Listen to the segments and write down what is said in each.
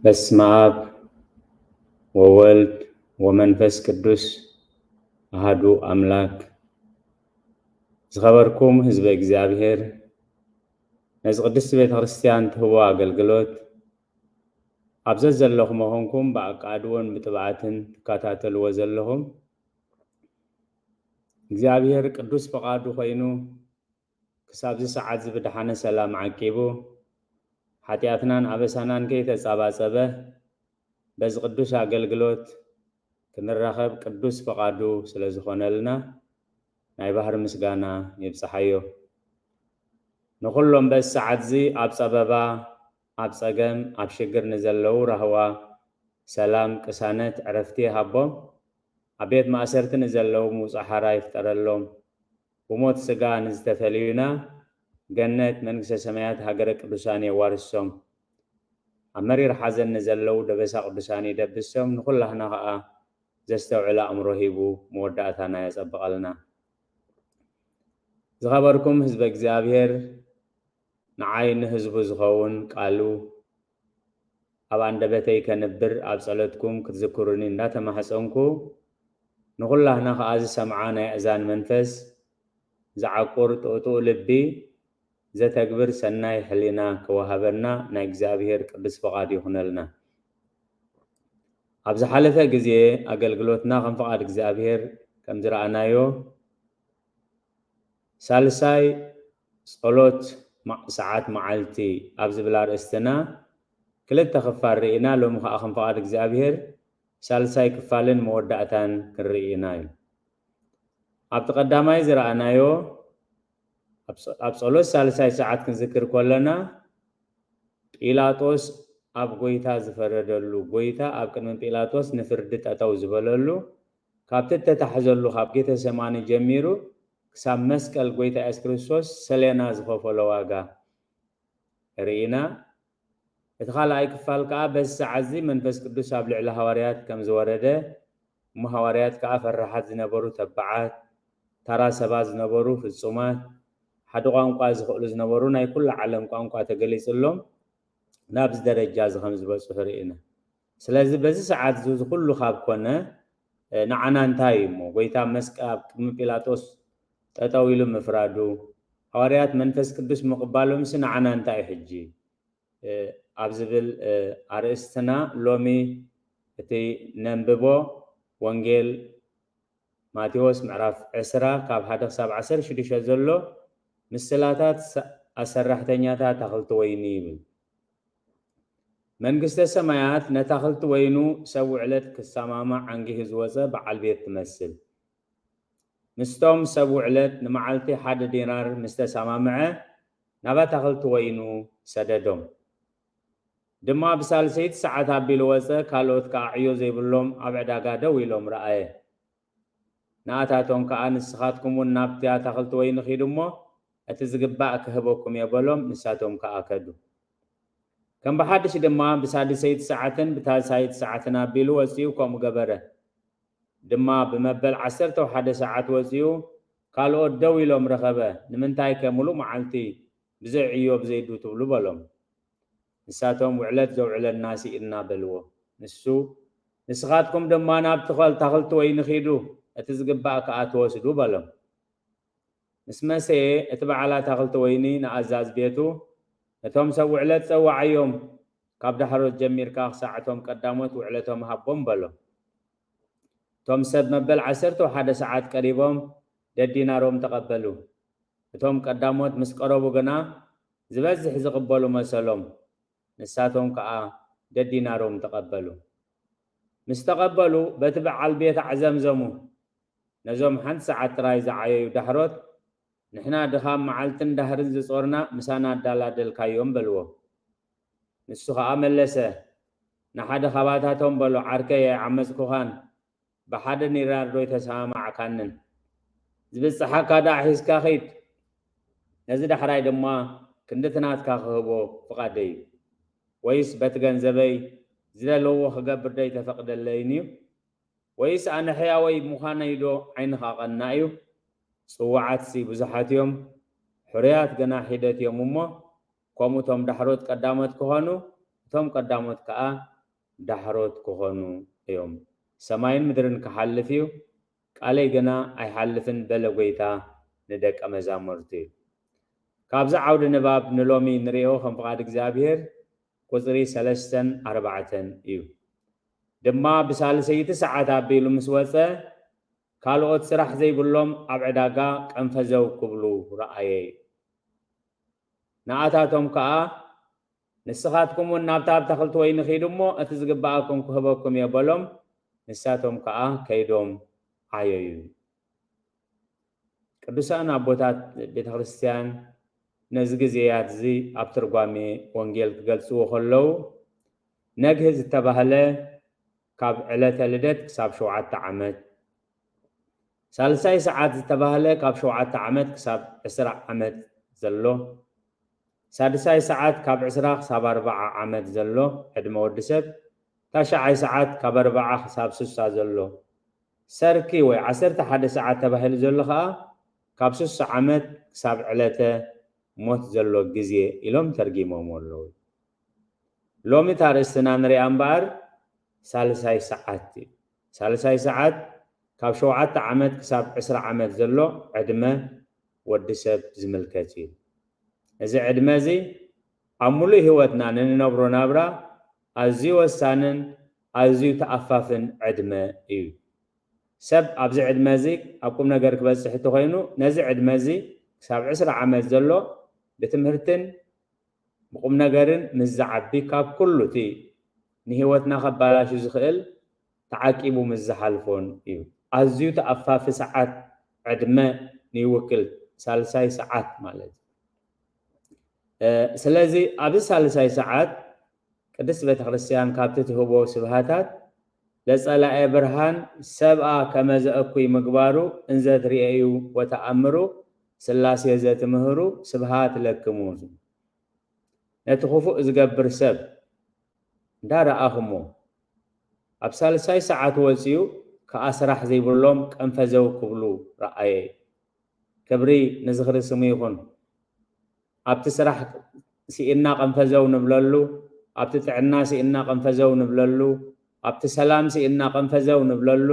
በስመ አብ ወወልድ ወመንፈስ ቅዱስ አሐዱ አምላክ። ዝኸበርኩም ህዝበ እግዚኣብሔር፣ ነዚ ቅድስቲ ቤተ ክርስቲያን ትህቦ ኣገልግሎት ኣብ ዘዘለኹም ኮንኩም ብኣቃድዎን ብጥብዓትን ትከታተልዎ ዘለኹም፣ እግዚኣብሔር ቅዱስ ፍቓዱ ኮይኑ ክሳብዚ ሰዓት እዚ ብደሓነ ሰላም ዓቂቡ፣ ሓጢኣትናን ኣበሳናን ከይተጻባጸበ፣ በዚ ቅዱስ ኣገልግሎት ክንራኸብ ቅዱስ ፍቓዱ ስለ ዝኾነልና፣ ናይ ባህሪ ምስጋና ይብጽሓዮ። ንኹሎም በዚ ሰዓት እዚ ኣብ ጸበባ፣ ኣብ ጸገም፣ ኣብ ሽግር ንዘለዉ ራህዋ፣ ሰላም፣ ቅሳነት፣ ዕረፍቲ ይሃቦም። ኣብ ቤት ማእሰርቲ ንዘለዉ ምውጻእ ሓራ ይፍጠረሎም። ብሞት ስጋ ንዝተፈለዩና፣ ገነት መንግስተ ሰማያት ሃገረ ቅዱሳን የዋርሶም። ኣብ መሪር ሓዘን ንዘለዉ ደበሳ ቅዱሳን ይደብሶም። ንኹላህና ኸኣ ዘስተውዕል ኣእምሮ ሂቡ መወዳእታና የጸብቐልና። ዝኸበርኩም ህዝበ እግዚኣብሔር፣ ንዓይ ንህዝቡ ዝኸውን ቃሉ ኣብ ኣንደበተይ ከንብር ኣብ ጸሎትኩም ክትዝክሩኒ እንዳተማሕጸንኩ፣ ንኹላህና ኸኣ ዝሰምዓ ናይ ኣእዛን መንፈስ፣ ዝዓቁር ጥኡጥኡ ልቢ፣ ዘተግብር ሰናይ ሕሊና ክወሃበና ናይ እግዚኣብሔር ቅዱስ ፍቓድ ይኹነልና። ኣብ ዝሓለፈ ግዜ ኣገልግሎትና ከም ፍቓድ እግዚኣብሔር ከም ዝረኣናዮ፣ ሳልሳይ ጸሎት ማ-፣ ሰዓት መዓልቲ ኣብ ዝብል ኣርእስትና ክልተ ክፋል ርኢና፣ ሎሚ ኸኣ ከም ፍቓድ እግዚኣብሔር ሳልሳይ ክፋልን መወዳእታን ክንርኢ ኢና እዩ። ኣብቲ ቀዳማይ ዝረኣናዮ፣ ኣብ ጸ-፣ ኣብ ጸሎት ሳልሳይ ሰዓት ክንዝክር ከለና፣ ጲላጦስ ኣብ ጎይታ ዝፈረደሉ፣ ጎይታ ኣብ ቅድሚ ጲላጦስ ንፍርዲ ጠጠው ዝበለሉ፣ ካብቲ እተታሕዘሉ ካብ ጌተሰማኒ ጀሚሩ ክሳብ መስቀል ጎይታ የሱስ ክርስቶስ ሰሌና ዝኸፈሎ ዋጋ ርኢና። እቲ ካልኣይ ክፋል ከኣ በዚ ሰዓት እዚ መንፈስ ቅዱስ ኣብ ልዕሊ ሃዋርያት ከም ዝወረደ፣ እሞ ሃዋርያት ከኣ ፈራሓት ዝነበሩ ተባዓት፣ ተራ ሰባት ዝነበሩ ፍጹማት፣ ሓደ ቋንቋ ዝኽእሉ ዝነበሩ ናይ ኩሉ ዓለም ቋንቋ ተገሊጽሎም ናብዚ ደረጃ እዚ ከም ዝበጽሑ ርኢና። ስለዚ በዚ ሰዓት እዚ፣ እዚ ኩሉ ካብ ኮነ፣ እ፣ ንዓና እንታይ እዩ እሞ? ጎይታ መስቀ-፣ ኣብ ቅድሚ ጲላጦስ ጠጠው ኢሉ ምፍራዱ፣ ሃዋርያት መንፈስ ቅዱስ ምቕባሎምሲ ንዓና እንታይ እዩ ሕጂ? እ፣ ኣብ ዝብል፣ እ፣ ኣርእስትና ሎሚ እቲ ነንብቦ ወንጌል ማቴዎስ ምዕራፍ ዕስራ ካብ ሓደ ክሳብ ዓሰርተ ሽዱሽተ ዘሎ ምስላታት ሰ-፣ ኣሰራሕተኛታት ኣትክልቲ ወይኒ ይብል። መንግስተ ሰማያት ነታኽልቲ ወይኑ ሰብ ውዕለት ክሰማማዕ ኣንጊሁ ዝወጸ በዓል ቤት ትመስል። ምስቶም ሰብ ውዕለት ንመዓልቲ ሓደ ዲናር ምስ ተሰማምዐ፣ ናብ ኣታኽልቲ ወይኑ ሰደዶም። ድማ ብሳልሰይቲ ሰዓት ኣቢሉ ወጸ፣ ካልኦት ከኣ ዕዮ ዘይብሎም ኣብ ዕዳጋ ደው ኢሎም ረኣየ። ንኣታቶም ከኣ፣ "ንስኻትኩም እውን ናብቲ ኣታኽልቲ ወይኒ ኺዱ እሞ፣ እቲ ዝግባእ ክህበኩም እየ" በሎም። ንሳቶም ከኣ ከዱ። ከም ብሓድሽ ድማ ብሳድሰይቲ ሰዓትን ብታልሳይቲ ሰዓትን ኣቢሉ ወጺኡ ከምኡ ገበረ። ድማ ብመበል ዓሰርተ ሓደ ሰዓት ወጺኡ ካልኦት ደው ኢሎም ረኸበ። "ንምንታይ ከ ምሉእ መዓልቲ ብዘይ ዕዮ ብዘይ ዱ ትብሉ?" በሎም። ንሳቶም፣ "ውዕለት ዘውዕለና ስኢንና" በልዎ። ንሱ፣ "ንስኻትኩም ድማ ናብቲ ኸል-፣ ኣታኽልቲ ወይኒ ኺዱ፣ እቲ ዝግባእ ከኣ ትወስዱ" በሎም። ምስ መሰየ፣ እቲ በዓል ኣታኽልቲ ወይኒ ንኣዛዚ ቤቱ፣ "ነቶም ሰብ ውዕለት ጸውዓዮም፣ ካብ ዳሕሮት ጀሚርካ ክሳዕ እቶም ቀዳሞት ውዕለቶም ሃቦም" በሎ። እቶም ሰብ መበል ዓሰርተ ሓደ ሰዓት ቀሪቦም ደዲናሮም ተቐበሉ። እቶም ቀዳሞት ምስ ቀረቡ ግና፣ ዝበዝሕ ዝቕበሉ መሰሎም። ንሳቶም ከኣ ደዲናሮም ተቐበሉ። ምስ ተቐበሉ፣ በቲ በዓል ቤት ኣዕዘምዘሙ። ነዞም ሓንቲ ሰዓት ጥራይ ዝዓየዩ ዳሕሮት፣ "ንሕና ድኻም መዓልትን ዳህርን ዝጾርና፣ ምሳና ኣዳላደልካዮም" በልዎ። ንሱ ኸኣ መለሰ፣ ንሓደ ኻባታቶም በሎ፣ "ዓርከይ ኣይዓመጽኩኻን፣ ብሓደ ዲናር ዶ ኣይተሰማማዕካንን? ዝብጽሓካ ደኣ ሒዝካ ኺድ፣ ነዚ ዳሕራይ ድማ ክንድቲ ናትካ ክህቦ ፍቓደይ እዩ። ወይስ በቲ ገንዘበይ ዝደለዎ ክገብር ዶ ኣይተፈቕደለይን እዩ? ወይስ ኣነ ሕያወይ ምዃነይ ዶ ዓይንኻ ቀናእ እዩ? ጽዉዓትሲ ብዙሓት እዮም፣ ሕሩያት ግና ሒደት እዮም እሞ፣ ከምኡ እቶም ዳሕሮት ቀዳሞት ክኾኑ፣ እቶም ቀዳሞት ከኣ ዳሕሮት ክኾኑ እዮም። ሰማይን ምድርን ክሓልፍ እዩ፣ ቃለይ ግና ኣይሓልፍን በለ ጎይታ ንደቀ መዛሙርቱ። ካብዚ ዓውዲ ንባብ ንሎሚ ንሪኦ ከም ፍቓድ እግዚኣብሔር ቁፅሪ ሰለስተን ኣርባዕተን እዩ። ድማ ብሳልሰይቲ ሰዓት ኣቢሉ ምስ ወፀ ካልኦት ስራሕ ዘይብሎም ኣብ ዕዳጋ ቀንፈዘው ክብሉ ረኣየ። ንኣታቶም ከኣ ንስኻትኩም እውን ናብታ ኣብ ተኽልቲ ወይኒ ኺዱ እሞ እቲ ዝግብኣኩም ክህበኩም እየ በሎም። ንሳቶም ከኣ ከይዶም ዓየዩ። ቅዱሳን ኣቦታት ቤተ ክርስቲያን ነዚ ግዜያት እዚ ኣብ ትርጓሜ ወንጌል ክገልጽዎ ከለዉ ነግህ ዝተባህለ ካብ ዕለተ ልደት ክሳብ ሸውዓተ ዓመት፣ ሳልሳይ ሰዓት ዝተባህለ ካብ ሸውዓተ ዓመት ክሳብ ዕስራ ዓመት ዘሎ፣ ሳድሳይ ሰዓት ካብ ዕስራ ክሳብ ኣርብዓ ዓመት ዘሎ ዕድመ ወዲ ሰብ፣ ታሽዓይ ሰዓት ካብ ኣርብዓ ክሳብ ስሳ ዘሎ፣ ሰርኪ ወይ ዓሰርተ ሓደ ሰዓት ተባሂሉ ዘሎ ኸኣ ካብ ስሳ ዓመት ክሳብ ዕለተ ሞት ዘሎ ግዜ ኢሎም ተርጊሞምዎ ኣለዉ። ሎሚ እታ ርእስትና ንሪኣ እምበኣር ሳልሳይ ሰዓት እዩ። ሳልሳይ ሰዓት ካብ ሸውዓተ ዓመት ክሳብ ዕስራ ዓመት ዘሎ ዕድመ ወዲ ሰብ ዝምልከት እዩ። እዚ ዕድመ እዚ ኣብ ሙሉእ ህይወትና ንንነብሮ ናብራ ኣዝዩ ወሳንን ኣዝዩ ተኣፋፍን ዕድመ እዩ። ሰብ ኣብዚ ዕድመ እዚ ኣብ ቁም ነገር ክበጽሕ እንተኾይኑ ነዚ ዕድመ እዚ ክሳብ ዕስራ ዓመት ዘሎ ብትምህርትን ብቁም ነገርን ምስ ዝዓቢ ካብ ኩሉ እቲ ንህይወትና ከባላሹ ዝኽእል ተዓቂቡ ምስ ዝሓልፎን እዩ። ኣዝዩ ተኣፋፊ ሰዓት ዕድመ ንይውክል ሳልሳይ ሰዓት ማለት እዩ። ስለዚ ኣብዚ ሳልሳይ ሰዓት ቅድስት ቤተክርስትያን ካብቲ ትህቦ ስብሃታት ለጸላኤ ብርሃን ሰብኣ ከመዘ እኩይ ምግባሩ እንዘ ትርእዩ ወተኣምሩ ስላሴ ዘትምህሩ ስብሃት ለክሙ። ነቲ ክፉእ ዝገብር ሰብ እንዳረኣኹሞ ኣብ ሳልሳይ ሰዓት ወፂኡ ከኣ ስራሕ ዘይብሎም ቀንፈዘው ክብሉ ረኣየ። ክብሪ ንዝኽሪ ስሙ ይኹን። ኣብቲ ስራሕ ስኢና ቀንፈዘው ንብለሉ፣ ኣብቲ ጥዕና ስኢና ቀንፈዘው ንብለሉ፣ ኣብቲ ሰላም ስኢና ቀንፈዘው ንብለሉ፣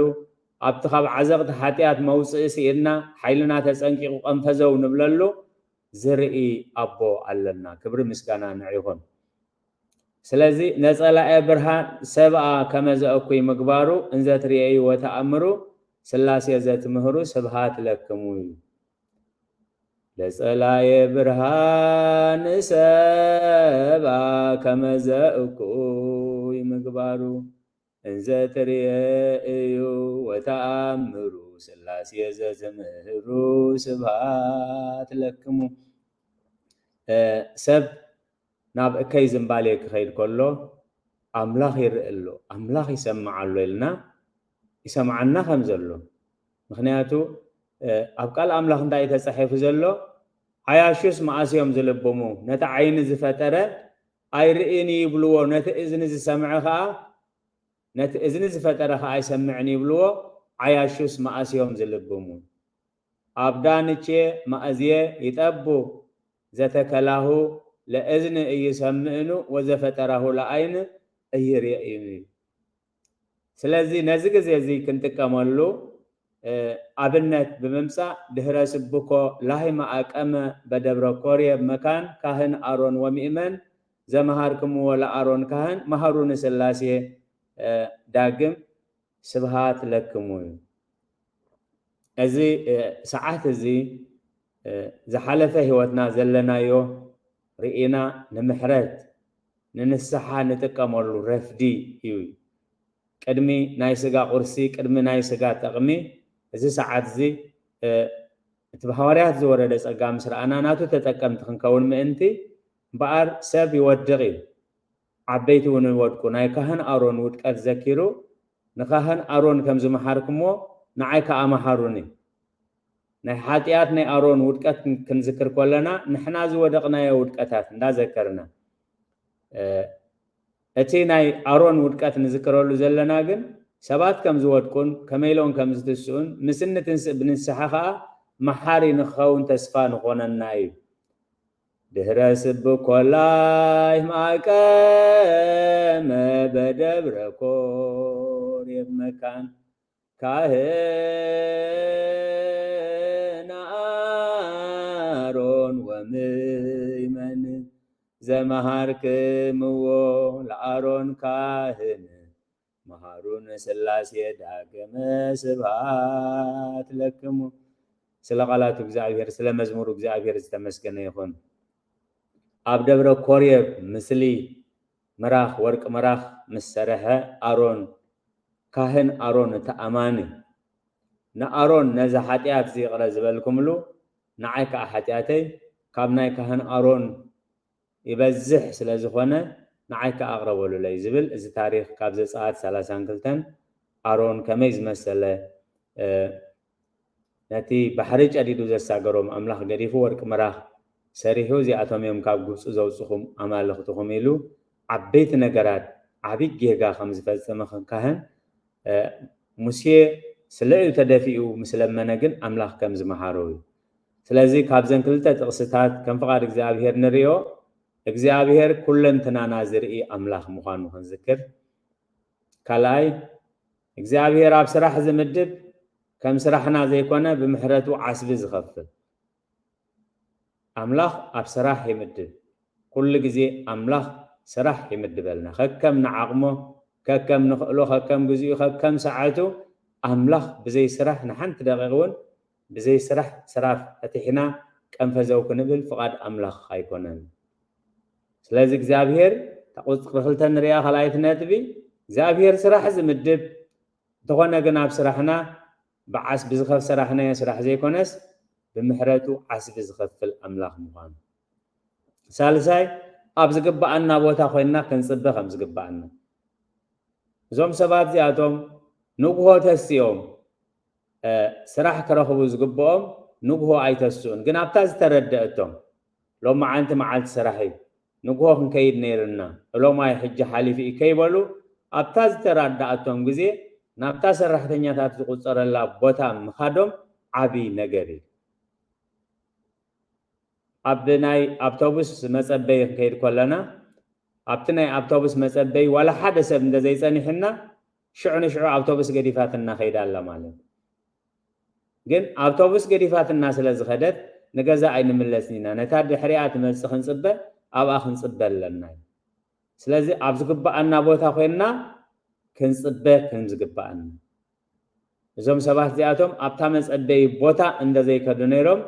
ኣብቲ ካብ ዓዘቕቲ ሓጢኣት መውፅኢ ስኢና ሓይልና ተፀንቂቑ ቀንፈዘው ንብለሉ ዝርኢ ኣቦ ኣለና። ክብሪ ምስጋና ንዑ ይኹን። ስለዚ ነጸላኤ ብርሃን ሰብኣ ከመ ዘእኩይ ምግባሩ እንዘ ትርእዩ ወተኣምሩ ስላሴ ዘትምህሩ ስብሃት ለክሙ እዩ። ለጸላኤ ብርሃን ሰብኣ ከመ ዘእኩይ ምግባሩ እንዘ ትርእዩ ወተኣምሩ ስላሴ ዘትምህሩ ስብሃት ለክሙ። ሰብ ናብ እከይ ዝምባሌ ክኸይድ ከሎ ኣምላኽ ይርኢ ኣሎ፣ ኣምላኽ ይሰምዕ ኣሎ ኢልና ይሰምዓና ከም ዘሎ። ምኽንያቱ ኣብ ቃል ኣምላኽ እንታይ እዩ ተጻሒፉ ዘሎ? ዓያሹስ መኣስ እዮም ዝልብሙ? ነቲ ዓይኒ ዝፈጠረ ኣይርእን ይብልዎ፣ ነቲ እዝኒ ዝሰምዐ ኸኣ ነቲ እዝኒ ዝፈጠረ ኸኣ ኣይሰምዕን ይብልዎ። ዓያሹስ መኣስ እዮም ዝልብሙ? ኣብ ዳንቼ ማእዝየ ይጠቡ ዘተከላሁ ለእዝኒ እይሰምዕኑ ወዘፈጠራሁ ለኣይን እይርእይኑ። ስለዚ ነዚ ግዜ እዚ ክንጥቀመሉ ኣብነት ብምምጻእ ድህረ ስብኮ ላህይ ማኣቀመ በደብረ ኮርየ መካን ካህን ኣሮን ወሚእመን ዘመሃርክምዎ ለኣሮን ካህን መሃሩ ንስላሴ ዳግም ስብሃት ለክሙ እዩ። እዚ ሰዓት እዚ ዝሓለፈ ህይወትና ዘለናዮ ርኢና ንምሕረት ንንስሓ ንጥቀመሉ ረፍዲ እዩ። ቅድሚ ናይ ስጋ ቁርሲ፣ ቅድሚ ናይ ስጋ ጠቕሚ እዚ ሰዓት እዚ እቲ ብሃዋርያት ዝወረደ ጸጋ ምስ ረኣና ናቱ ተጠቀምቲ ክንከውን ምእንቲ እምበኣር ሰብ ይወድቕ እዩ። ዓበይቲ እውን ይወድቁ። ናይ ካህን ኣሮን ውድቀት ዘኪሩ ንካህን ኣሮን ከም ዝመሓርክሞ ንዓይ ከኣ መሓሩኒ። ናይ ሓጢኣት ናይ ኣሮን ውድቀት ክንዝክር ከለና ንሕና ዝወደቕናዮ ውድቀታት እንዳዘከርና እቲ ናይ ኣሮን ውድቀት ንዝክረሉ ዘለና ግን ሰባት ከም ዝወድቁን ከመይ ኢሎም ከም ዝትስኡን ምስኒ ትንስእ ብንስሓ ከኣ መሓሪ ንክኸውን ተስፋ ንኾነና እዩ። ድህረ ስብኮላይ ማቀመ በደብረ ኮሬብ መካን ካህን ኣሮን ወምእመን ዘመሃርክምዎ ለኣሮን ካህን መሃሩን ስላሴ ዳግመ ስብሃት ለክሙ። ስለ ቃላቱ እግዚኣብሔር፣ ስለ መዝሙሩ እግዚኣብሔር ዝተመስገነ ይኹን። ኣብ ደብረ ኮሬብ ምስሊ ምራኽ፣ ወርቂ ምራኽ ምስ ሰርሐ ኣሮን፣ ካህን ኣሮን እቲ ኣማኒ፣ ንኣሮን ነዚ ሓጢኣት እዚ ይቕረ ዝበልኩምሉ፣ ንዓይ ከኣ ሓጢኣተይ ካብ ናይ ካህን ኣሮን ይበዝሕ ስለ ዝኾነ ንዓይ ከኣ ኣቕረበሉለይ ዝብል እዚ ታሪኽ ካብ ዘጸኣት ሰላሳን ክልተን ኣሮን ከመይ ዝመሰለ፣ እ፣ ነቲ ባሕሪ ጨዲዱ ዘሳገሮም ኣምላኽ ገዲፉ ወርቂ ምራኽ ሰሪሑ፣ "እዚኣቶም እዮም ካብ ግብጺ ዘውጽኹም ኣማልኽትኹም" ኢሉ ዓበይቲ ነገራት፣ ዓቢ ጌጋ ከም ዝፈጸመ ካህን፣ እ፣ ሙሴ ስለ እዩ ተደፊኡ ምስ ለመነ ግን ኣምላኽ ከም ዝመሃሮ እዩ። ስለዚ ካብዘን ክልተ ጥቕስታት ከም ፍቓድ እግዚኣብሔር ንርእዮ፣ እግዚኣብሔር ኩለንትናና ዝርኢ ኣምላኽ ምዃኑ ክንዝክር። ካልኣይ፣ እግዚኣብሔር ኣብ ስራሕ ዝምድብ፣ ከም ስራሕና ዘይኮነ ብምሕረቱ ዓስቢ ዝኸፍል። ኣምላኽ ኣብ ስራሕ ይምድብ። ኩሉ ግዜ ኣምላኽ ስራሕ ይምድበልና። ከከም ንዓቕሞ፣ ከከም ንኽእሎ፣ ከከም ግዜኡ፣ ከከም ሰዓቱ ኣምላኽ ብዘይ ስራሕ ንሓንቲ ደቂቕ እውን ብዘይ ስራሕ ስራፍ ፈቲሕና ቀንፈዘው ክንብል ፍቓድ ኣምላኽ ኣይኮነን። ስለዚ እግዚኣብሔር እታ ቁጽሪ ክልተ ንሪኣ ካልኣይቲ ነጥቢ እግዚኣብሔር ስራሕ ዝምድብ እንተኾነ ግን ኣብ ስራሕና ብዓስቢ ዝኸፍ-፣ ስራሕናዮ ስራሕ ዘይኮነስ ብምሕረቱ ዓስቢ ዝኸፍል ኣምላኽ ምዃኑ። ሳልሳይ ኣብ ዝግብኣና ቦታ ኮይንና ክንጽበ ከም ዝግብኣና። እዞም ሰባት እዚኣቶም ንግሆ ተሲኦም፣ እ፣ ስራሕ ክረኽቡ ዝግብኦም ንግሆ ኣይተስኡን። ግን ኣብታ ዝተረደአቶም፣ "ሎማዓንቲ መዓልቲ ስራሕ እዩ፣ ንግሆ ክንከይድ ነይርና፣ እሎም ኣይ ሕጂ ሓሊፉ እዩ" ከይበሉ፣ ኣብታ ዝተረዳኣቶም ግዜ ናብታ ሰራሕተኛታት ዝቁጸረላ ቦታ ምኻዶም ዓቢ ነገር እዩ። ኣብ ናይ ኣውቶቡስ መጸበይ ክንከይድ ከለና፣ ኣብቲ ናይ ኣውቶቡስ መጸበይ ዋላ ሓደ ሰብ እንተዘይጸኒሕና፣ ሽዑ ንሽዑ ኣውቶቡስ ገዲፋትና ከይዳ ኣላ ማለት እዩ። ግን ኣውቶቡስ ገዲፋትና ስለ ዝኸደት ንገዛ ኣይንምለስን ኢና። ነታ ድሕሪኣ ትመጽእ ክንጽበ፣ ኣብኣ ክንጽበ ኣለና እዩ። ስለዚ ኣብ ዝግብኣና ቦታ ኮይንና ክንጽበ ከም ዝግብኣና። እዞም ሰባት እዚኣቶም ኣብታ መጸበዪ ቦታ እንተዘይከዱ ነይሮም፣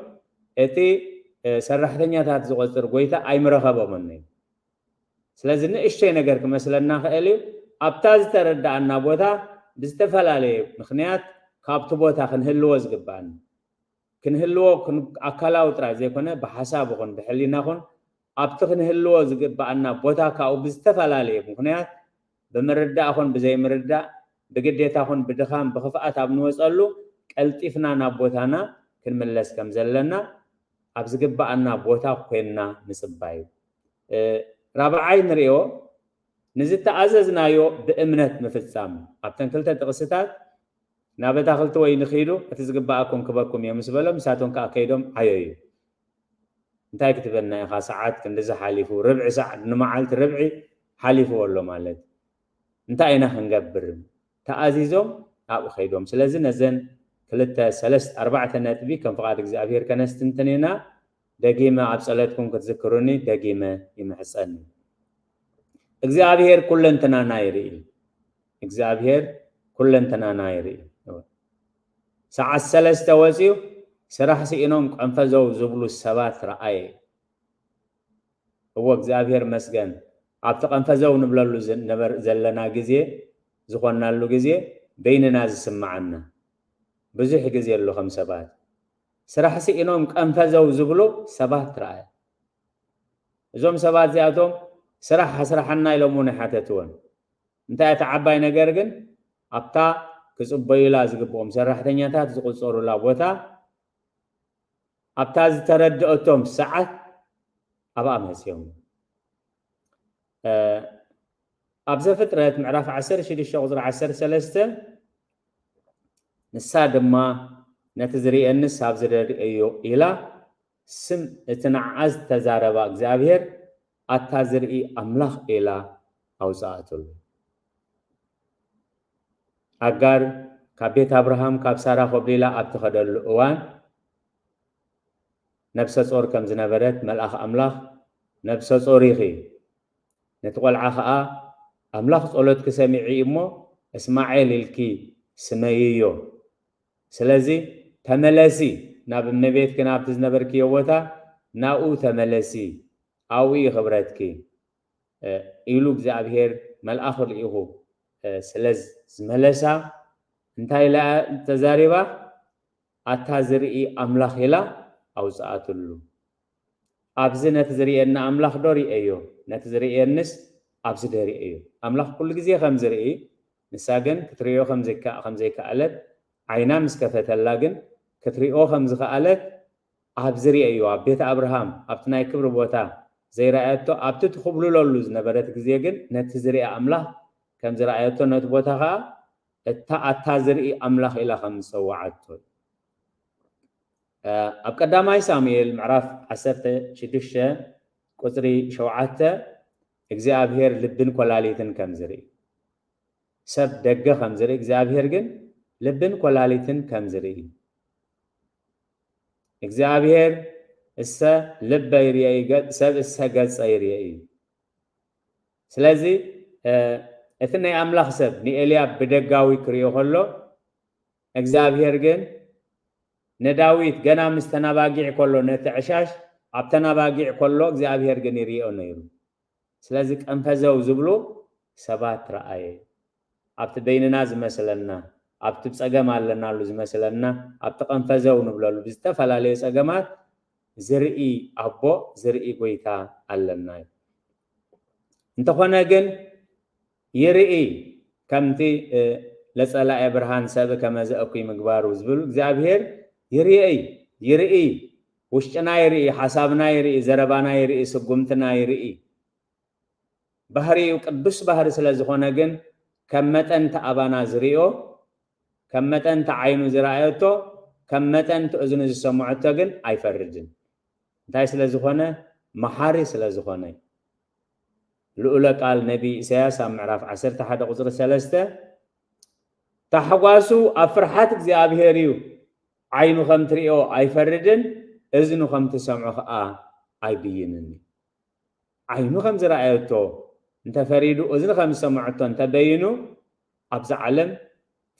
እቲ፣ እ፣ ሰራሕተኛታት ዝቖጽር ጎይታ ኣይምረኸቦምን እዩ። ስለዚ ንእሽተይ ነገር ክመስለና ክእል እዩ። ኣብታ ዝተረዳኣና ቦታ ብዝተፈላለየ ምኽንያት ካብቲ ቦታ ክንህልዎ ዝግብኣና። ክንህልዎ ክን-፣ ኣካላዊ ጥራይ ዘይኮነ ብሓሳብ ይኹን ብሕሊና ይኹን ኣብቲ ክንህልዎ ዝግብኣና ቦታ ካብኡ ብዝተፈላለየ ምኽንያት ብምርዳእ ኹን ብዘይምርዳእ፣ ብግዴታ ኹን ብድኻም፣ ብኽፍኣት ኣብ ንወጸሉ ቀልጢፍና ናብ ቦታና ክንምለስ ከም ዘለና ኣብ ዝግብኣና ቦታ ኮይንና ምጽባይ። እ፣ ራብዓይ ንርእዮ ንዝተኣዘዝናዮ ብእምነት ምፍጻም። ኣብተን ክልተ ጥቕስታት ናብ ኣታኽልቲ ወይኒ ኺዱ፣ እቲ ዝግብኣኩም ክበኩም እየ ምስ በሎም፣ ንሳቶም ከኣ ከይዶም ዓየዩ። እንታይ ክትበልና ኢኻ? ሰዓት ክንድዚ ሓሊፉ፣ ርብዒ ሰዓት፣ ንመዓልቲ ርብዒ ሓሊፉ ኣሎ ማለት። እንታይ ኢና ክንገብር? ተኣዚዞም ኣብኡ ከይዶም። ስለዚ ነዘን ክልተ፣ ሰለስተ፣ ኣርባዕተ ነጥቢ ከም ፍቓድ እግዚኣብሔር ከነስትንትን ኢና። ደጊመ ኣብ ጸሎትኩም ክትዝክሩኒ ደጊመ ይምሕጸኒ። እግዚኣብሔር ኩለንትናና ይርኢ። እግዚኣብሔር ኩለንትናና ይርኢ። ሰዓት ሰለስተ ወጺኡ ስራሕ ስኢኖም ቀንፈዘው ዝብሉ ሰባት ረኣየ። እዎ እግዚኣብሔር መስገን። ኣብቲ ቀንፈዘው ንብለሉ ዝን-፣ ነበረ-፣ ዘለና ግዜ፣ ዝኾንናሉ ግዜ በይንና ዝስምዓና ብዙሕ ግዜ ኣሎ። ከም ሰባት ስራሕ ስኢኖም ቀንፈዘው ዝብሉ ሰባት ረኣየ። እዞም ሰባት እዚኣቶም ስራሕ ኣስርሓና ኢሎም እውን ኣይሓተትዎን። እንታይ እቲ ዓባይ ነገር ግን ኣብታ ክጽበዩላ ዝግብኦም ሰራሕተኛታት ዝቁጸሩላ ቦታ ኣብታ ዝተረድኦቶም ሰዓት ኣብኣ መጽዮም። እ፣ ኣብ ዘፍጥረት ምዕራፍ ዓሰርተ ሽዱሽተ ቁጽሪ ዓሰርተ ሰለስተ ንሳ ድማ ነቲ ዝርእየንስ ኣብ ዝደርእዮ ኢላ ስም እቲ ንዓኣ ዝተዛረባ እግዚኣብሔር ኣታ ዝርኢ ኣምላኽ ኢላ ኣውፅኣትሉ። ኣጋር ካብ ቤት ኣብርሃም ካብ ሳራ ኮብሊላ ኣብ ትኸደሉ እዋን ነብሰ ጾር ከም ዝነበረት መልኣኽ ኣምላኽ ነብሰ ጾር ኢኺ፣ ነቲ ቆልዓ ኸኣ ኣምላኽ ጸሎትኪ ሰሚዑ እዩ እሞ እስማኤል ኢልኪ ስመይዮ። ስለዚ ተመለሲ፣ ናብ እመቤትኪ ናብቲ ዝነበርክዮ ቦታ ናብኡ ተመለሲ፣ ኣብኡ እዩ ክብረትኪ ኢሉ እግዚኣብሔር መልኣኹ ልኢኹ ስለ ዝመለሳ እንታይ ኢላ ተዛሪባ? ኣታ ዝርኢ ኣምላኽ ኢላ ኣውፅኣትሉ። ኣብዚ ነቲ ዝርእየኒ ኣምላኽ ዶ ርእየዮ? ነቲ ዝርእየንስ ኣብዚ ዶ ርእየዮ? ኣምላኽ ኩሉ ግዜ ከም ዝርኢ ንሳ ግን ክትርእዮ ከም ዘይከኣለት ዓይና ምስ ከፈተላ ግን ክትርእዮ ከም ዝኸኣለት ኣብ ዝርእየዮ ኣብ ቤት ኣብርሃም ኣብቲ ናይ ክብሪ ቦታ ዘይረኣየቶ ኣብቲ ትኹብልለሉ ዝነበረት ግዜ ግን ነቲ ዝርእያ ኣምላኽ ከም ዝረኣየቶ ነቲ ቦታ ኸዓ እታ ኣታ ዝርኢ ኣምላኽ ኢላ ከም ዝጸውዓቶ እዩ። ኣብ ቀዳማይ ሳሙኤል ምዕራፍ ዓሰርተ ሽዱሽተ ቁፅሪ ሸውዓተ እግዚኣብሔር ልብን ኮላሊትን ከም ዝርኢ ሰብ ደገ ከም ዝርኢ እግዚኣብሔር ግን ልብን ኮላሊትን ከም ዝርኢ እግዚኣብሔር እሰ ልበ ይርአ እዩ፣ ሰብ እሰ ገጸ ይርአ እዩ። ስለዚ እቲ ናይ ኣምላኽ ሰብ ንኤልያብ ብደጋዊ ክርእዮ ከሎ እግዚኣብሔር ግን ንዳዊት ገና ምስ ተናባጊዕ ከሎ ነቲ ዕሻሽ ኣብ ተናባጊዕ ከሎ እግዚኣብሔር ግን ይርእዮ ነይሩ። ስለዚ ቀንፈዘው ዝብሉ ሰባት ረኣየ። ኣብቲ በይንና ዝመስለና ኣብቲ ብፀገም ኣለናሉ ዝመስለና ኣብቲ ቀንፈዘው ንብለሉ ብዝተፈላለየ ፀገማት ዝርኢ ኣቦ ዝርኢ ጎይታ ኣለና እዩ። እንተኾነ ግን ይርኢ ከምቲ ለጸላኤ ብርሃን ሰብ ከመ ዘእኩይ ምግባሩ ዝብል እግዚኣብሔር ይርኢ ይርኢ ውሽጥና ይርኢ ሓሳብና ይርኢ ዘረባና ይርኢ ስጉምትና ይርኢ ባህሪኡ ቅዱስ ባህሪ ስለ ዝኾነ ግን ከም መጠን እቲ ኣባና ዝርእዮ ከም መጠን እቲ ዓይኑ ዝረኣየቶ ከም መጠን እቲ እዝኑ ዝሰምዐቶ ግን ኣይፈርድን። እንታይ ስለ ዝኾነ? መሓሪ ስለ ዝኾነ። ልኡለ ቃል ነቢ ኢሳያስ ኣብ ምዕራፍ ዓሰርተ ሓደ ቁፅሪ ሰለስተ ታሕጓሱ ኣብ ፍርሓት እግዚኣብሔር እዩ። ዓይኑ ከም ትርእዮ ኣይፈርድን፣ እዝኑ ከም ትሰምዖ ከዓ ኣይብይንን እዩ። ዓይኑ ከም ዝረኣየቶ እንተፈሪዱ፣ እዝኒ ከም ዝሰምዐቶ እንተበይኑ፣ ኣብዛ ዓለም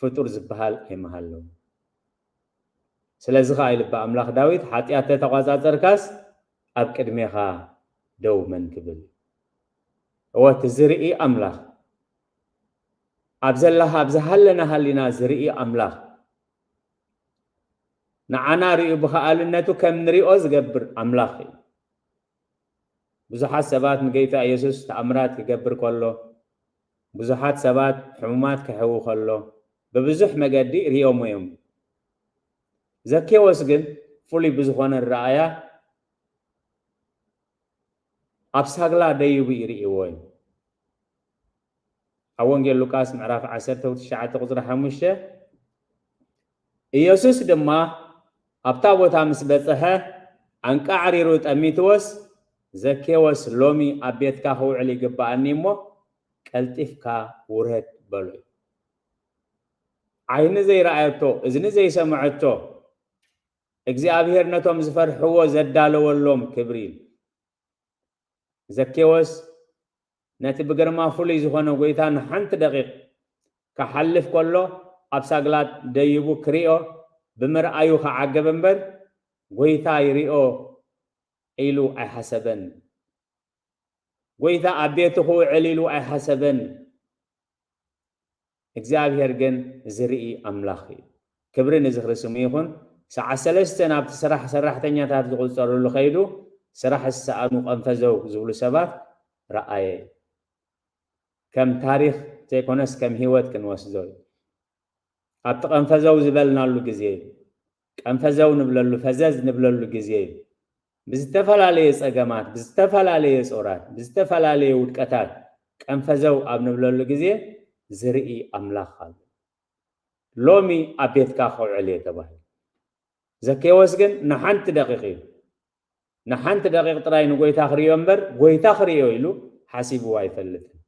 ፍጡር ዝበሃል ኣይመሃለውን። ስለዚ ኸዓ ኢልባ ኣምላኽ ዳዊት ሓጢኣት ተተቋጻጸርካስ ኣብ ቅድሜኻ ደው መን ክብል? እወ እቲ ዝርኢ ኣምላኽ ኣብ ዘለኻ ኣብ ዝሃለና ሃሊና ዝርኢ ኣምላኽ ንዓና ርእዩ ብኸኣልነቱ ከም ንሪኦ ዝገብር ኣምላኽ እዩ። ብዙሓት ሰባት ንገይታ ኢየሱስ ተኣምራት ክገብር ከሎ ብዙሓት ሰባት ሕሙማት ክሕዊ ከሎ ብብዙሕ መገዲ ርእዮሞ እዮም። ዘኬዎስ ግን ፍሉይ ብዝኾነ ረኣያ ኣብ ሳግላ ደይቡ ይርእይዎ እዩ። ኣብ ወንጌል ሉቃስ ምዕራፍ ዓሰርተ ትሽዓተ ቁፅሪ ሓሙሽተ ኢየሱስ ድማ ኣብታ ቦታ ምስ በፅሐ ኣንቃዕሪሩ ጠሚትዎስ ዘኬዎስ ሎሚ ኣብ ቤትካ ክውዕል ይግባኣኒ እሞ ቀልጢፍካ ውረድ በሎ እዩ። ዓይኒ ዘይረኣየቶ እዝኒ ዘይሰምዐቶ እግዚኣብሔር ነቶም ዝፈርሕዎ ዘዳለወሎም ክብሪ እዩ። ዘኬዎስ ነቲ ብግርማ ፍሉይ ዝኾነ ጎይታ ንሓንቲ ደቂቕ ክሓልፍ ከሎ ኣብ ሳግላት ደይቡ ክሪኦ ብምርኣዩ ክዓገብ እምበር ጎይታ ይሪኦ ኢሉ ኣይሓሰበን። ጎይታ ኣብ ቤቱ ክውዕል ኢሉ ኣይሓሰበን። እግዚኣብሔር ግን ዝርኢ ኣምላኽ እዩ። ክብሪ ንዝኽሪ ስሙ ይኹን። ሰዓት ሰለስተ ናብቲ ስራሕ ሰራሕተኛታት ዝቑፀርሉ ከይዱ ስራሕ ዝሰኣኑ ቀንፈዘው ዝብሉ ሰባት ረኣየ። ከም ታሪኽ ዘይኮነስ ከም ህይወት ክንወስዶ እዩ። ኣብቲ ቀንፈዘው ዝበልናሉ ግዜ እዩ። ቀንፈዘው ንብለሉ ፈዘዝ ንብለሉ ግዜ እዩ። ብዝተፈላለየ ፀገማት ብዝተፈላለየ ፆራት ብዝተፈላለየ ውድቀታት ቀንፈዘው ኣብ ንብለሉ ግዜ ዝርኢ ኣምላኽ ኣሎ። ሎሚ ኣብ ቤትካ ከውዕል እየ ተባሂሉ። ዘኬዎስ ግን ንሓንቲ ደቂቕ እዩ ንሓንቲ ደቂቕ ጥራይ ንጎይታ ክርእዮ እምበር፣ ጎይታ ክርእዮ ኢሉ ሓሲብዎ ኣይፈልጥን።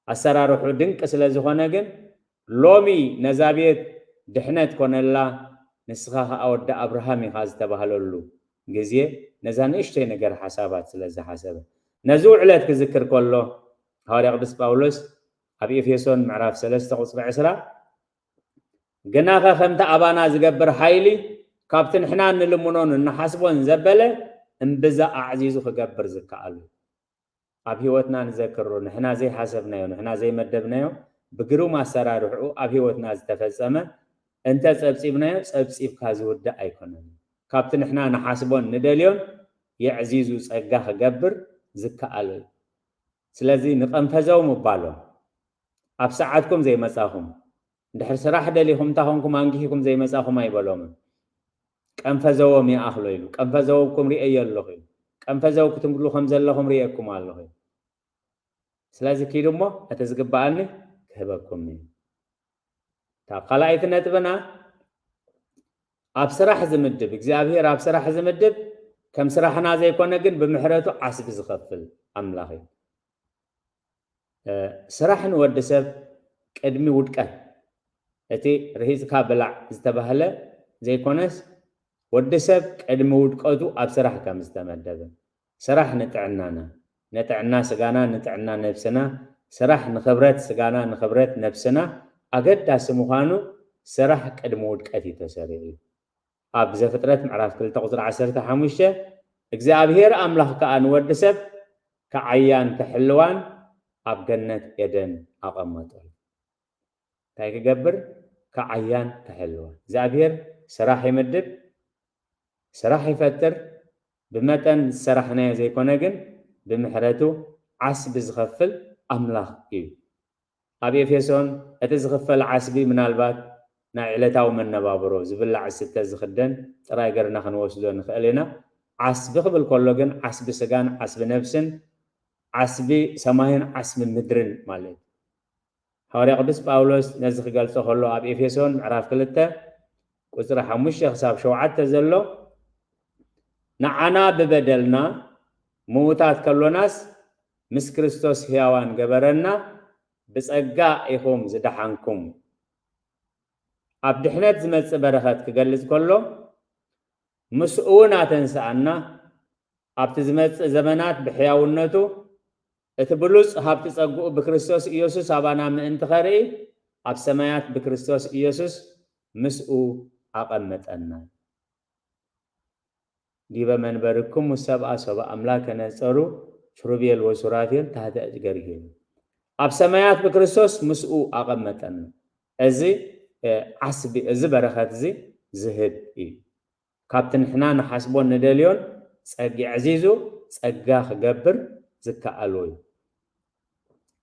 ኣሰራርሑ ድንቂ ስለ ዝኾነ ግን፣ ሎሚ ነዛ ቤት ድሕነት ኮነላ፣ ንስኻ ኸኣ ወዲ ኣብርሃም ኢኻ ዝተባህለሉ ግዜ፣ ነዛ ንእሽተይ ነገር ሓሳባት ስለ ዝሓሰበ፣ ነዚ ውዕለት ክዝክር ከሎ፣ ሃዋርያ ቅዱስ ጳውሎስ ኣብ ኤፌሶን ምዕራፍ ሰለስተ ቁጽሪ ዕስራ፣ "ግናኸ ከምቲ ኣባና ዝገብር ሓይሊ፣ ካብቲ ንሕና እንልምኖን እንሓስቦን ዘበለ፣ እምብዛ ኣዕዚዙ ክገብር ዝከኣል እዩ።" ኣብ ህይወትና ንዘክሮ፣ ንሕና ዘይሓሰብናዮ፣ ንሕና ዘይመደብናዮ፣ ብግሩም ኣሰራርሕኡ ኣብ ህይወትና ዝተፈጸመ፣ እንተ ጸብጺብናዮ፣ ጸብጺብካ ዝውዳእ ኣይኮነን። ካብቲ ንሕና ንሓስቦን ንደልዮን የዕዚዙ ጸጋ ክገብር ዝከኣል እዩ። ስለዚ ንቐንፈዘው ምባሎም፣ ኣብ ሰዓትኩም ዘይመጻኹም፣ እንድሕር ስራሕ ደሊኹም እንታ ኾንኩም ኣንጊሂኩም ዘይመጻኹም ኣይበሎምን። ቀንፈዘዎም ይኣኽሎ ኢሉ። ቀንፈዘውኩም ርእየ ኣለኹ ኢሉ። ቀንፈዘው ክትብሉ ከም ዘለኹም ርእየኩም ኣለኹ ኢሉ። ስለዚ ኪዱ እሞ እቲ ዝግበኣኒ ክህበኩም እዩ። እታ ካልኣይቲ ነጥብና፣ ኣብ ስራሕ ዝምድብ፣ እግዚኣብሔር ኣብ ስራሕ ዝምድብ፣ ከም ስራሕና ዘይኮነ ግን ብምሕረቱ ዓስቢ ዝኸፍል ኣምላኽ እዩ። እ፣ ስራሕ ንወዲ ሰብ ቅድሚ ውድቀት፣ እቲ ርሂጽካ ብላዕ ዝተባህለ ዘይኮነስ፣ ወዲ ሰብ ቅድሚ ውድቀቱ ኣብ ስራሕ ከም ዝተመደበ፣ ስራሕ ንጥዕናና፣ ንጥዕና ስጋና፣ ንጥዕና ነብስና፣ ስራሕ ንኽብረት ስጋና፣ ንኽብረት ነብስና ኣገዳሲ ምዃኑ፣ ስራሕ ቅድሚ ውድቀት እዩ ተሰሪዑ። ኣብ ዘፍጥረት ምዕራፍ ክልተ ቁጽሪ ዓሰርተ ሓሙሽተ፣ "እግዚኣብሔር ኣምላኽ ከኣ ንወዲ ሰብ ከዓያን ክሕልዋን ኣብ ገነት ኤደን ኣቐመጦ" እዩ። እንታይ ክገብር? ከዓያን ክሕልዋን። እግዚኣብሔር ስራሕ ይምድብ፣ ስራሕ ይፈጥር፣ ብመጠን ዝሰራሕናዮ ዘይኮነ ግን ብምሕረቱ ዓስቢ ዝኸፍል ኣምላኽ እዩ። ኣብ ኤፌሶን እቲ ዝኽፈል ዓስቢ ምናልባት ናይ ዕለታዊ መነባብሮ፣ ዝብላዕ ዝስተ ዝኽደን ጥራይ ገርና ክንወስዶ ንኽእል ኢና። ዓስቢ ክብል ከሎ ግን ዓስቢ ስጋን ዓስቢ ነብስን ዓስቢ ሰማይን ዓስቢ ምድርን ማለት እዩ። ሃዋርያ ቅዱስ ጳውሎስ ነዚ ክገልጾ ከሎ ኣብ ኤፌሶን ምዕራፍ ክልተ ቁጽሪ ሓሙሽተ ክሳብ ሸውዓተ ዘሎ፣ "ንዓና ብበደልና ምዉታት ከሎናስ ምስ ክርስቶስ ሕያዋን ገበረና፣ ብጸጋ ኢኹም ዝደሓንኩም" ኣብ ድሕነት ዝመጽእ በረኸት ክገልጽ ከሎ፣ "ምስኡ እውን ኣተንስኣና፣ ኣብቲ ዝመጽእ ዘመናት ብሕያውነቱ እቲ ብሉጽ ሃብቲ ጸግኡ ብክርስቶስ ኢየሱስ ኣባና ምእንቲ ኸርኢ፣ ኣብ ሰማያት ብክርስቶስ ኢየሱስ ምስኡ ኣቐመጠና። ዲበ መንበርኩም ውሰብኣ ሰብኣ ኣምላክ ከነጸሩ ኪሩቤል ወሱራፌል ታህተ እጅገሪሁ" እዩ። ኣብ ሰማያት ብክርስቶስ ምስኡ ኣቐመጠና። እዚ፣ እ፣ ዓስቢ፣ እዚ በረኸት እዚ ዝህብ እዩ። ካብቲ ንሕና ንሓስቦን ንደልዮን ጸጊ ዕዚዙ ጸጋ ክገብር ዝከኣሎ እዩ።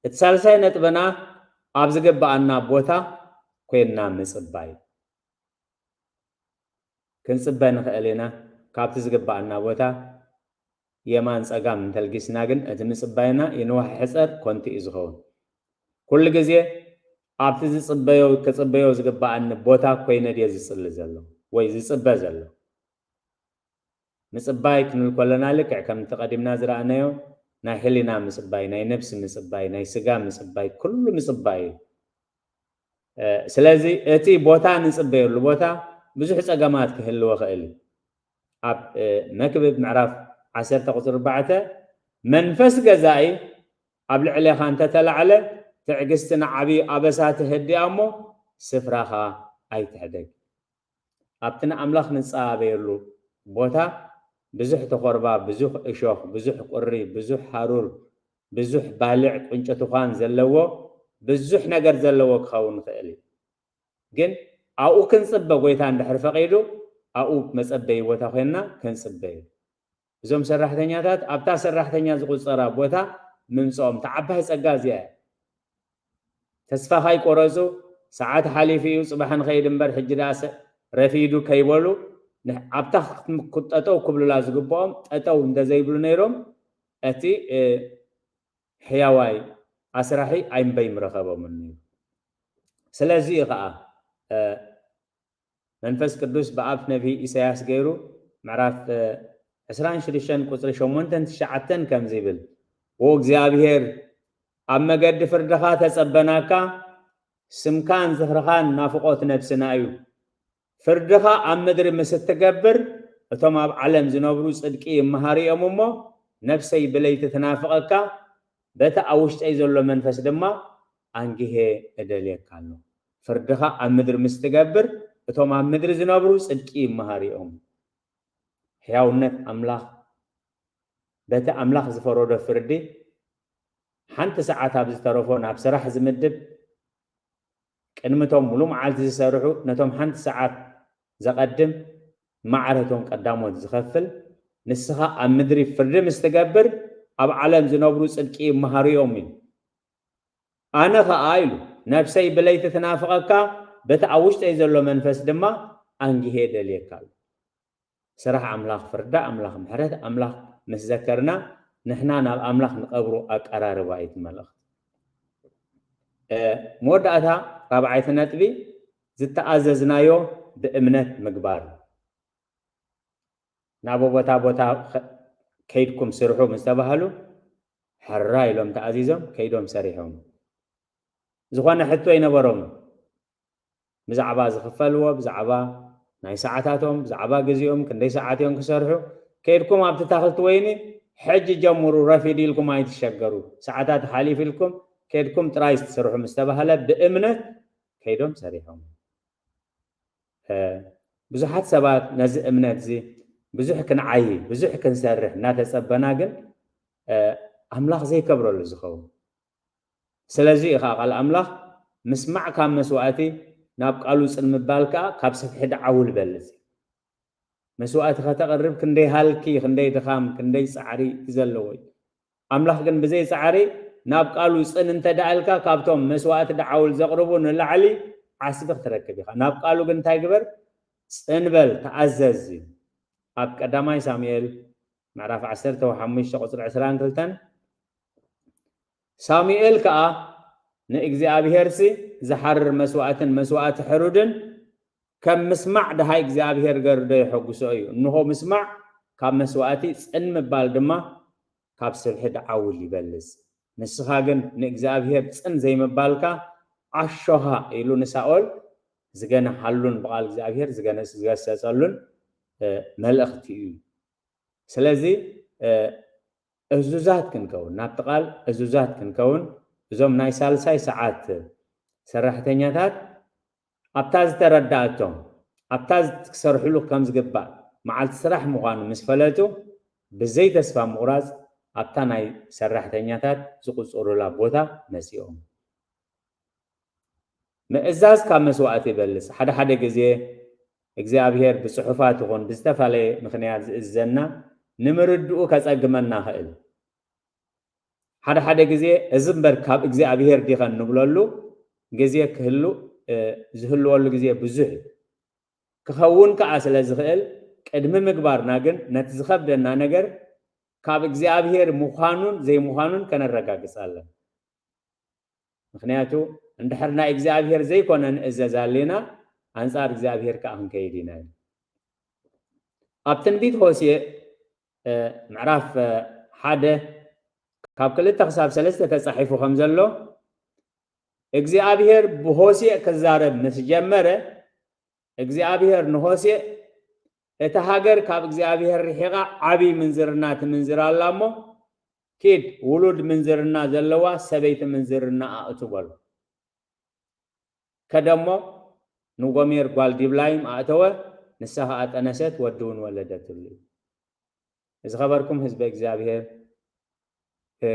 እቲ ሳልሳይ ነጥብና ኣብ ዝግበኣና ቦታ ኮይንና ምጽባይ። ክንጽበ ንኽእል ኢና። ካብቲ ዝግበኣና ቦታ የማን ጸጋም እንተልጊስና ግን እቲ ምጽባይና ይንዋሕ ሕጸር ኮንቲ እዩ ዝኸውን። ኩሉ ግዜ ኣብቲ ዝጽበዮ፣ ክጽበዮ ዝግበኣኒ ቦታ ኮይነ ድየ ዝጽሊ ዘሎ ወይ ዝጽበ ዘሎ? ምጽባይ ክንብል ከለና ልክዕ ከምቲ ቀዲምና ዝረኣናዮ ናይ ሕሊና ምጽባይ፣ ናይ ነብሲ ምጽባይ፣ ናይ ስጋ ምጽባይ፣ ኩሉ ምጽባይ እዩ። እ፣ ስለዚ እቲ ቦታ ንጽበየሉ ቦታ ብዙሕ ጸገማት ክህልዎ ኽእል እዩ። ኣብ፣ እ፣ መክብብ ምዕራፍ ዓሰርተ ቁጽሪ ኣርባዕተ፣ "መንፈስ ገዛኢ ኣብ ልዕሌኻ እንተተላዕለ፣ ትዕግስቲ ንዓብዪ ኣበሳ ትህድያ እሞ ስፍራኻ ኣይትሕደግ።" ኣብቲ ንኣምላኽ ንጸባበየሉ ቦታ ብዙሕ ተኾርባ፣ ብዙሕ እሾኽ፣ ብዙሕ ቁሪ፣ ብዙሕ ሃሩር፣ ብዙሕ ባልዕ ቁንጭ ትዃን ዘለዎ ብዙሕ ነገር ዘለዎ ክኸውን ይኽእል እዩ። ግን ኣብኡ ክንጽበ፣ ጎይታ እንድሕር ፈቒዱ፣ ኣብኡ መጸበዪ ቦታ ኮይንና ክንጽበ እዩ። እዞም ሰራሕተኛታት ኣብታ ሰራሕተኛ ዝቑጸራ ቦታ ምምጽኦም፣ እታ ዓባይ ጸጋ እዚኣ እያ። ተስፋ ካይቆረጹ፣ "ሰዓት ሓሊፉ እዩ፣ ጽባሕ ንኸይድ እምበር፣ ሕጂ ደኣ ሰ-፣ ረፊዱ" ከይበሉ፣ ን-፣ ኣብታ ክም-፣ ጠጠው ክብሉላ ዝግብኦም ጠጠው እንተዘይብሉ ነይሮም፣ እቲ፣ እ፣ ሕያዋይ ኣስራሒ ኣይምበይ ምረኸቦምን ነይሩ። ስለዚ እዩ ኸኣ፣ እ፣ መንፈስ ቅዱስ ብኣፍ ነቢ ኢሳያስ ገይሩ ምዕራፍ፣ እ፣ ዕስራን ሽዱሽተን ቁጽሪ ሸሞንተን ትሽዓተን ከምዚ ይብል፣ "ዎ እግዚኣብሔር፣ ኣብ መገዲ ፍርድኻ ተጸበናካ፣ ስምካን ዝኽርኻን ናፍቖት ነብስና እዩ። ፍርድኻ ኣብ ምድሪ ምስ እትገብር፣ እቶም ኣብ ዓለም ዝነብሩ ጽድቂ ይመሃሩ እዮም እሞ፣ ነፍሰይ ብለይቲ ትናፍቐካ፣ በቲ ኣብ ውሽጠይ ዘሎ መንፈስ ድማ ኣንጊሄ እደልየካ ኣሎ። ፍርድኻ ኣብ ምድሪ ምስ ትገብር፣ እቶም ኣብ ምድሪ ዝነብሩ ጽድቂ ይመሃሩ እዮም።" ሕያውነት ኣምላኽ፣ በቲ ኣምላኽ ዝፈረዶ ፍርዲ፣ ሓንቲ ሰዓት ኣብ ዝተረፎ ናብ ስራሕ ዝምድብ፣ ቅድሚቶም ሙሉ መዓልቲ ዝሰርሑ፣ ነቶም ሓንቲ ሰዓት ዘቐድም፣ ማዕረቶም ቀዳሞት ዝኸፍል፣ ንስኻ ኣብ ምድሪ ፍርዲ ምስ ትገብር፣ ኣብ ዓለም ዝነብሩ ጽድቂ ይመሃሩ እዮም ኢሉ። ኣነ ኸኣ ኢሉ፣ ነፍሰይ ብለይቲ ትናፍቐካ፣ በቲ ኣብ ውሽጠይ ዘሎ መንፈስ ድማ ኣንጊሄ ደልየካ ኣሎ። ስራሕ ኣምላኽ፣ ፍርዲ ኣምላኽ፣ ምሕረት ኣምላኽ ምስ ዘከርና፣ ንሕና ናብ ኣምላኽ ንቐብሮ ኣቀራርባ እዩ እቲ መልእኽቲ። እ፣ መወዳእታ ራብዓይቲ ነጥቢ፣ ዝተኣዘዝናዮ ብእምነት ምግባር። ናብ ቦታ ቦታ ኸ-፣ ከይድኩም ስርሑ ምስ ተባህሉ፣ ሕራ ኢሎም ተኣዚዞም፣ ከይዶም ሰሪሖም። ዝኾነ ሕቶ ኣይነበሮምን። ብዛዕባ ዝኽፈልዎ፣ ብዛዕባ ናይ ሰዓታቶም፣ ብዛዕባ ግዜኦም፣ ክንደይ ሰዓት እዮም ክሰርሑ፣ ከይድኩም ኣብቲ ታኽልቲ ወይኒ፣ "ሕጂ ጀምሩ፣ ረፊድ ኢልኩም ኣይትሸገሩ፣ ሰዓታት ሓሊፍ ኢልኩም፣ ከይድኩም ጥራይ ትሰርሑ" ምስ ተባህለ፣ ብእምነት ከይዶም ሰሪሖም። እ፣ ብዙሓት ሰባት ነዚ እምነት እዚ ብዙሕ ክንዓዪ፣ ብዙሕ ክንሰርሕ እናተጸበና ግን፣ እ፣ ኣምላኽ ዘይከብረሉ ዝኸውን። ስለዚ እዩ ኸዓ ቃል ኣምላኽ፣ "ምስማዕ ካብ መስዋእቲ፣ ናብ ቃሉ ጽን ምባል ከኣ ካብ ስፍሒ ደዓውል ይበልጽ እዩ።" መስዋእቲ ከተቕርብ ክንደይ ሃልኪ፣ ክንደይ ድኻም፣ ክንደይ ጻዕሪ እዩ ዘለዎ እዩ። ኣምላኽ ግን ብዘይ ጻዕሪ ናብ ቃሉ ጽን እንተ ደኣ ኢልካ፣ ካብቶም መስዋእቲ ደዓውል ዘቕርቡ ንላዕሊ ዓስቢ ክትረክብ ኢኻ። ናብ ቃሉ ግን እንታይ ግበር? ጽን በል፣ ተኣዘዝ እዩ። ኣብ ቀዳማይ ሳሙኤል ምዕራፍ ዓሰርተ ሓሙሽተ ቁጽሪ ዕስራን ክልተን፣ ሳሙኤል ከኣ ንእግዚኣብሔርሲ ዝሓርር መስዋእትን መስዋእቲ ሕሩድን ከም ምስማዕ ደሃይ እግዚኣብሔር ገርዶ የሐጉሶ እዩ። እንሆ ምስማዕ ካብ መስዋእቲ፣ ጽን ምባል ድማ ካብ ስብሒ ደዓውል ይበልጽ። ንስኻ ግን ንእግዚኣብሔር ጽን ዘይምባልካ ዓሾኻ ኢሉ ንሳኦል ዝገነሓሉን ብቓል እግዚኣብሔር ዝገነ-፣ ዝገሰጸሉን፣ እ፣ መልእኽቲ እዩ። ስለዚ፣ እ፣ እዙዛት ክንከውን፣ ናብቲ ቃል እዙዛት ክንከውን፣ እዞም ናይ ሳልሳይ ሰዓት ሰራሕተኛታት ኣብታ ዝተረዳእቶም፣ ኣብታ ክሰርሕሉ ከም ዝግባእ፣ መዓልቲ ስራሕ ምዃኑ ምስ ፈለጡ፣ ብዘይ ተስፋ ምቑራጽ ኣብታ ናይ ሰራሕተኛታት ዝቑጸሩላ ቦታ መጺኦም። ምእዛዝ ካብ መስዋእቲ ይበልጽ። ሓደ ሓደ ግዜ እግዚኣብሔር ብጽሑፋት ይኹን ብዝተፈላለየ ምኽንያት ዝእዝዘና ንምርድኡ ከጸግመና ይኽእል። ሓደ ሓደ ግዜ እዚ እምበር ካብ እግዚኣብሔር ዲኸ እንብለሉ ግዜ ክህሉ፣ እ፣ ዝህልወሉ ግዜ ብዙሕ እዩ። ክኸውን ከኣ ስለ ዝኽእል፣ ቅድሚ ምግባርና ግን ነቲ ዝኸብደና ነገር ካብ እግዚኣብሔር ምዃኑን ዘይምዃኑን ከነረጋግጽ ኣለና። ምኽንያቱ እንድሕር ናይ እግዚኣብሔር ዘይኮነ ንእዘዝ ኣሊና፣ ኣንጻር እግዚኣብሔር ከኣ ክንከይድ ኢና እዩ። ኣብ ትንቢት ሆሴዕ፣ እ፣ ምዕራፍ፣ እ፣ ሓደ ካብ ክልተ ክሳብ ሰለስተ ተጻሒፉ ከም ዘሎ፣ እግዚኣብሔር ብሆሴዕ ክዛረብ ምስ ጀመረ፣ እግዚኣብሔር ንሆሴዕ፣ "እታ ሃገር ካብ እግዚኣብሔር ርሒቓ ዓብዪ ምንዝርና ትምንዝር ኣላ እሞ፣ ኪድ ውሉድ ምንዝርና ዘለዋ ሰበይቲ ምንዝርና ኣእቱ" በሎ። ከደሞ ንጎሜር ጓል ዲብላይም ኣእተወ፣ ንሳ ኸኣ ጠነሰት፣ ወዲ እውን ወለደትሉ። ዝኸበርኩም ህዝበ እግዚኣብሔር፣ እ፣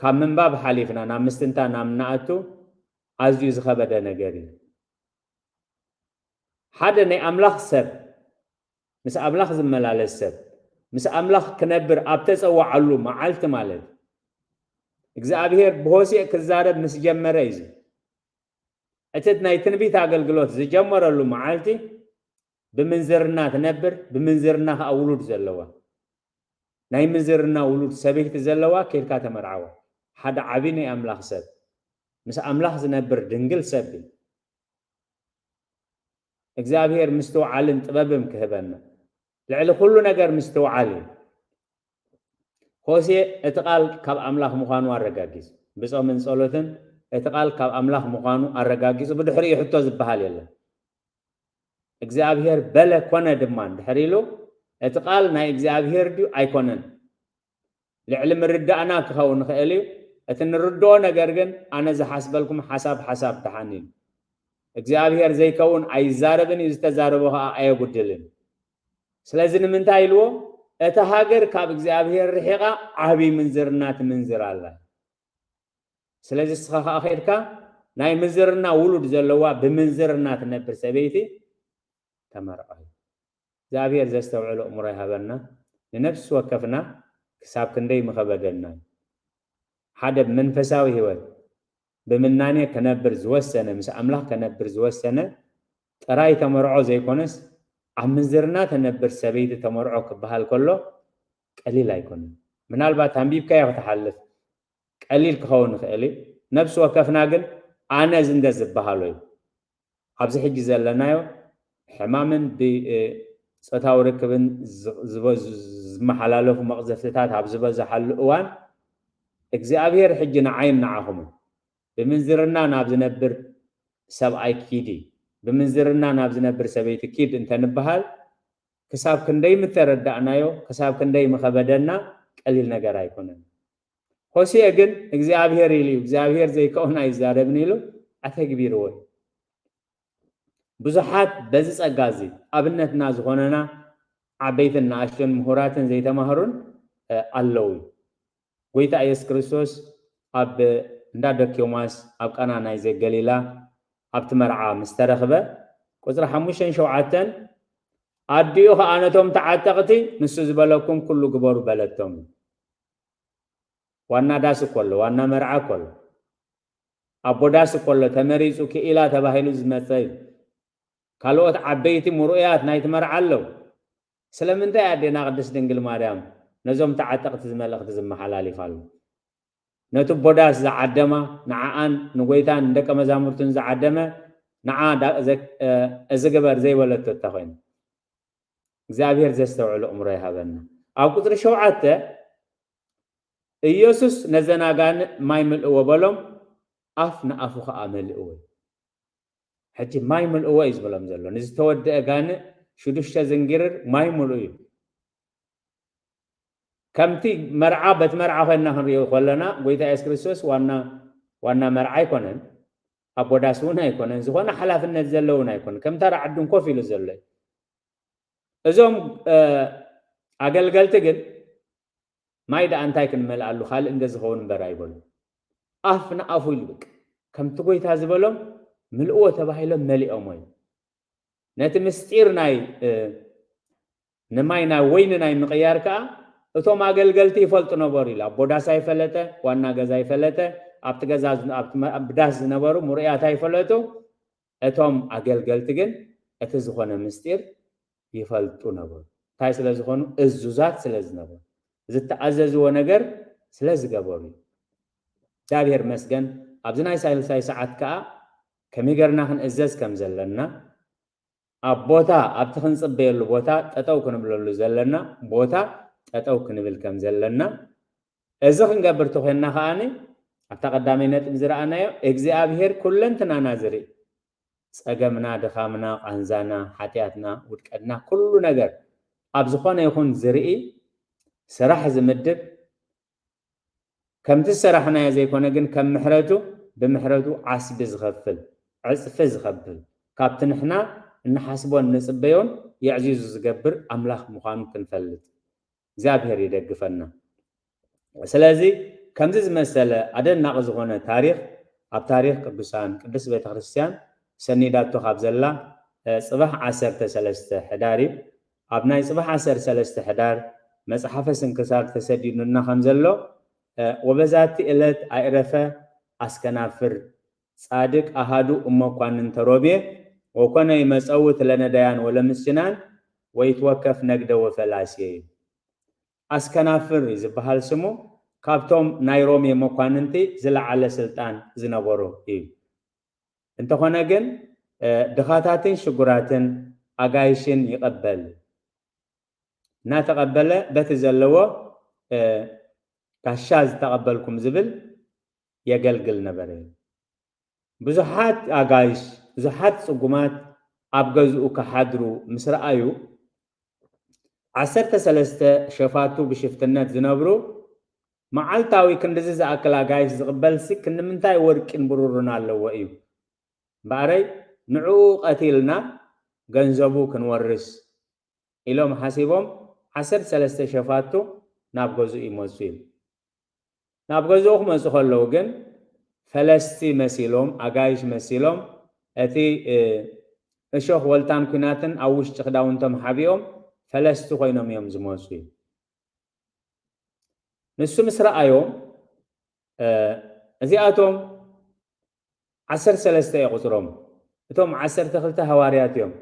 ካብ ምንባብ ሓሊፍና ናብ ምስትንታን ናብ እንኣቱ ኣዝዩ ዝኸበደ ነገር እዩ። ሓደ ናይ ኣምላኽ ሰብ፣ ምስ ኣምላኽ ዝመላለስ ሰብ፣ ምስ ኣምላኽ ክነብር ኣብ ተጸዋዓሉ መዓልቲ ማለት እዩ። እግዚኣብሔር ብሆሴዕ ክዛረብ ምስ ጀመረ እዩ እዚ። እቲ ናይ ትንቢት ኣገልግሎት ዝጀመረሉ መዓልቲ ብምንዝርና ትነብር፣ ብምንዝርና ከኣ ውሉድ ዘለዋ፣ ናይ ምንዝርና ውሉድ ሰበይቲ ዘለዋ ኬድካ ተመርዓዋ። ሓደ ዓቢ ናይ ኣምላኽ ሰብ፣ ምስ ኣምላኽ ዝነብር ድንግል ሰብ እዩ። እግዚኣብሔር ምስትውዓልን ጥበብን ክህበና። ልዕሊ ኩሉ ነገር ምስትውዓል እዩ። ሆሴ እቲ ቃል ካብ ኣምላኽ ምዃኑ ኣረጋጊጹ። ብጾምን ጸሎትን እቲ ቃል ካብ ኣምላኽ ምዃኑ ኣረጋጊጹ። ብድሕሪኡ ሕቶ ዝበሃል የለን። እግዚኣብሔር በለ፣ ኮነ ድማ እንድሕር ኢሉ፣ እቲ ቃል ናይ እግዚኣብሔር ድዩ ኣይኮነን? ልዕሊ ምርዳእና ክኸውን ይኽእል እዩ። እቲ ንርድኦ ነገር ግን ኣነ ዝሓስበልኩም ሓሳብ ሓሳብ ደሓን እዩ። እግዚኣብሔር ዘይከውን ኣይዛረብን እዩ፣ ዝተዛረቦ ኸዓ ኣየጉድልን። ስለዚ ንምንታይ ኢልዎ? እታ ሃገር ካብ እግዚኣብሔር ርሒቓ ዓብዪ ምንዝርና ትምንዝር ኣላ። ስለዚ እስኻ ኸዓ ኸይድካ ናይ ምንዝርና ውሉድ ዘለዋ ብምንዝርና ትነብር ሰበይቲ ተመርዖ። እግዚኣብሔር ዘስተውዕሎ እምሮ ይሃበና። ንነፍሲ ወከፍና ክሳብ ክንደይ ምኸበደና እዩ። ሓደ ብመንፈሳዊ ህይወት ብምናኔ ከነብር ዝወሰነ፣ ምስ ኣምላኽ ከነብር ዝወሰነ ጥራይ ተመርዖ ዘይኮነስ፣ ኣብ ምንዝርና ተነብር ሰበይቲ ተመርዖ ክበሃል ከሎ ቀሊል ኣይኮነን። ምናልባት ኣንቢብካዮ ክትሓልፍ ቀሊል ክኸውን ይኽእል እዩ። ነፍሲ ወከፍና ግን ኣነ እዚ እንደ ዝበሃሎ እዩ። ኣብዚ ሕጂ ዘለናዮ ሕማምን ብ-፣ እ፣ ጾታዊ ርክብን ዝ-፣ ዝበ-፣ ዝ-፣ ዝመሓላለፉ መቕዘፍትታት ኣብ ዝበዝሓሉ እዋን፣ እግዚኣብሔር ሕጂ ንዓይን ንዓኹምን ብምንዝርና ናብ ዝነብር ሰብኣይ ኪዲ፣ ብምንዝርና ናብ ዝነብር ሰበይቲ ኪድ እንተንበሃል፣ ክሳብ ክንደይ ምተረዳእናዮ፣ ክሳብ ክንደይ ምኸበደና ቀሊል ነገር ኣይኮነን። ሆሴዕ ግን እግዚኣብሔር ኢሉ እዩ፣ እግዚኣብሔር ዘይከውን ኣይዛረብን ኢሉ ኣተግቢርዎ እዩ። ብዙሓት በዚ ጸጋ እዚ ኣብነትና ዝኾነና ዓበይትን ንኣሽቱን ምሁራትን ዘይተማህሩን፣ እ፣ ኣለዉ። ጎይታ ኢየሱስ ክርስቶስ ኣብ እንዳ ደኪዮማስ ኣብ ቃና ናይ ዘገሊላ ኣብቲ መርዓ ምስ ተረኽበ፣ ቁጽሪ ሓሙሽተን ሸውዓተን፣ ኣዲኡ ኸኣ ነቶም ተዓጠቕቲ ንሱ ዝበለኩም ኩሉ ግበሩ በለቶም። ዋና ዳስ እኮ ኣሎ፣ ዋና መርዓ እኮ ኣሎ፣ ኣቦ ዳስ እኮ ኣሎ፣ ተመሪጹ ክኢላ ተባሂሉ ዝመጸ እዩ። ካልኦት ዓበይቲ ምሩእያት ናይቲ መርዓ ኣለዉ። ስለምንታይ ኣዴና ቅድስት ድንግል ማርያም ነዞም ተዓጠቕቲ እዚ መልእኽቲ ዝመሓላሊፋሉ? ነቲ ኣቦ ዳስ ዝዓደማ፣ ንዓኣን ንጎይታን ንደቀ መዛሙርቱን ዝዓደመ፣ ንዓ ዳ-፣ ዘ-፣ እ፣ እዚ ግበር ዘይበለቶ እታ ኮይና? እግዚኣብሔር ዘስተውዕሎ እምሮ ይሃበና። ኣብ ቁጽሪ ሸውዓተ፣ ኢየሱስ ነዘን ኣጋንንት ማይ ምልእዎ በሎም፣ ኣፍ ንኣፉ ኸኣ መልእዎ። ሕጂ ማይ ምልእዎ እዩ ዝበሎም ዘሎ። ንዝተወድአ ጋንእ ሽዱሽተ ዝንጊርር ማይ ምልኡ እዩ። ከምቲ መርዓ፣ በቲ መርዓ ኮይንና ክንሪኦ ከለና፣ ጎይታ የሱስ ክርስቶስ ዋና፣ ዋና መርዓ ኣይኮነን፣ ኣቦ ዳስ እውን ኣይኮነን፣ ዝኾነ ሓላፍነት ዘለዎ እውን ኣይኮነን። ከም ተራ ዓዱን ኮፍ ኢሉ ዘሎ እዩ። እዞም፣ እ፣ ኣገልገልቲ ግን ማይ ደኣ እንታይ ክንመልኣሉ፣ ካልእ እንደ ዝኸውን እምበር ኣይበሉን። ኣፍ ንኣፉ ኢሉ በቃ፣ ከምቲ ጎይታ ዝበሎም ምልእዎ ተባሂሎም መሊኦሞ እዩ። ነቲ ምስጢር ናይ፣ እ፣ ንማይ ናብ ወይኒ ናይ ምቕያር ከኣ እቶም ኣገልገልቲ ይፈልጡ ነበሩ ኢሉ። ኣቦ ዳስ ኣይፈለጠ፣ ዋና ገዛ ኣይፈለጠ፣ ኣብቲ ገዛ ዝ-፣ ኣብቲ መ-፣ ኣብ ዳስ ዝነበሩ ምሩያት ኣይፈለጡ። እቶም ኣገልገልቲ ግን እቲ ዝኾነ ምስጢር ይፈልጡ ነበሩ። እንታይ ስለ ዝኾኑ? እዙዛት ስለ ዝነበሩ። ዝተኣዘዝዎ ነገር ስለ ዝገበሩ እዩ። እግዚኣብሔር መስገን፣ ኣብዚ ናይ ሳልሳይ ሰዓት ከኣ ከመይ ጌርና ክንእዘዝ ከም ዘለና፣ ኣብ ቦታ፣ ኣብቲ ክንጽበየሉ ቦታ ጠጠው ክንብለሉ ዘለና ቦታ ጠጠው ክንብል ከም ዘለና፣ እዚ ክንገብር ተኾይንና ከኣኒ፣ ኣብታ ቀዳመይ ነጥቢ ዝረኣናዮ፣ እግዚኣብሔር ኩለንትናና ዝርኢ፣ ጸገምና፣ ድኻምና፣ ቃንዛና፣ ሓጢኣትና፣ ውድቀትና፣ ኩሉ ነገር ኣብ ዝኾነ ይኹን ዝርኢ፣ ስራሕ ዝምድብ፣ ከምቲ ዝሰራሕናዮ ዘይኮነ ግን፣ ከም ምሕረቱ፣ ብምሕረቱ ዓስቢ ዝኸፍል፣ ዕጽፊ ዝኸብል፣ ካብቲ ንሕና እንሓስቦን ንጽበዮን የዕዚዙ ዝገብር ኣምላኽ ምዃኑ ክንፈልጥ፣ እግዚኣብሔር ይደግፈና። ስለዚ ከምዚ ዝመሰለ ኣደናቂ ዝኾነ ታሪኽ ኣብ ታሪኽ ቅዱሳን ቅድስት ቤተክርስትያን ሰኒዳቶ ካብ ዘላ፣ እ፣ ጽባሕ ዓሰርተ ሰለስተ ሕዳር እዩ። ኣብ ናይ ጽባሕ ዓሰርተ ሰለስተ ሕዳር መጽሓፈ ስንክሳር ተሰዲዱና ከም ዘሎ፣ እ፣ ወበዛቲ ዕለት ኣዕረፈ ኣስከናፍር ጻድቅ ኣሃዱ እመኳንንተ ሮሜ ወኮነ ይመጸውት ለነዳያን ወለምስኪናን ወይትወከፍ ነግደ ወፈላሴ እዩ። ኣስከናፍር እዩ ዝበሃል ስሙ፣ ካብቶም ናይ ሮሜ መኳንንቲ ዝለዓለ ስልጣን ዝነበሮ እዩ። እንተኾነ ግን፣ እ፣ ድኻታትን ሽጉራትን ኣጋይሽን ይቐበል። እናተቐበለ በቲ ዘለዎ፣ እ፣ ጋሻ ዝተቐበልኩም ዝብል የገልግል ነበረ። ብዙሓት ኣጋይሽ፣ ብዙሓት ጽጉማት ኣብ ገዝኡ ክሓድሩ ምስ ረኣዩ፣ ዓሰርተ ሰለስተ ሸፋቱ ብሽፍትነት ዝነብሩ፣ መዓልታዊ ክንድዚ ዝኣክል ኣጋይሽ ዝቕበልሲ ክንምንታይ ወርቂን ብሩርን ኣለዎ እዩ? እምበኣረይ ንዕኡ ቀቲልና ገንዘቡ ክንወርስ ኢሎም ሓሲቦም ዓሰርተ ሰለስተ ሸፋቱ ናብ ገዝኡ ይመጹ ኢሉ። ናብ ገዝኡ ክመጹ ከለዉ ግን ፈለስቲ መሲሎም፣ ኣጋይሽ መሲሎም፣ እቲ እሾኽ ወልታን ኲናትን ኣብ ውሽጢ ክዳውንቶም ሓቢኦም ፈለስቲ ኮይኖም እዮም ዝመጹ እዩ። ንሱ ምስ ረኣዮም እዚኣቶም ዓሰርተ ሰለስተ እየ ቁፅሮም፣ እቶም ዓሰርተ ክልተ ሃዋርያት እዮም፣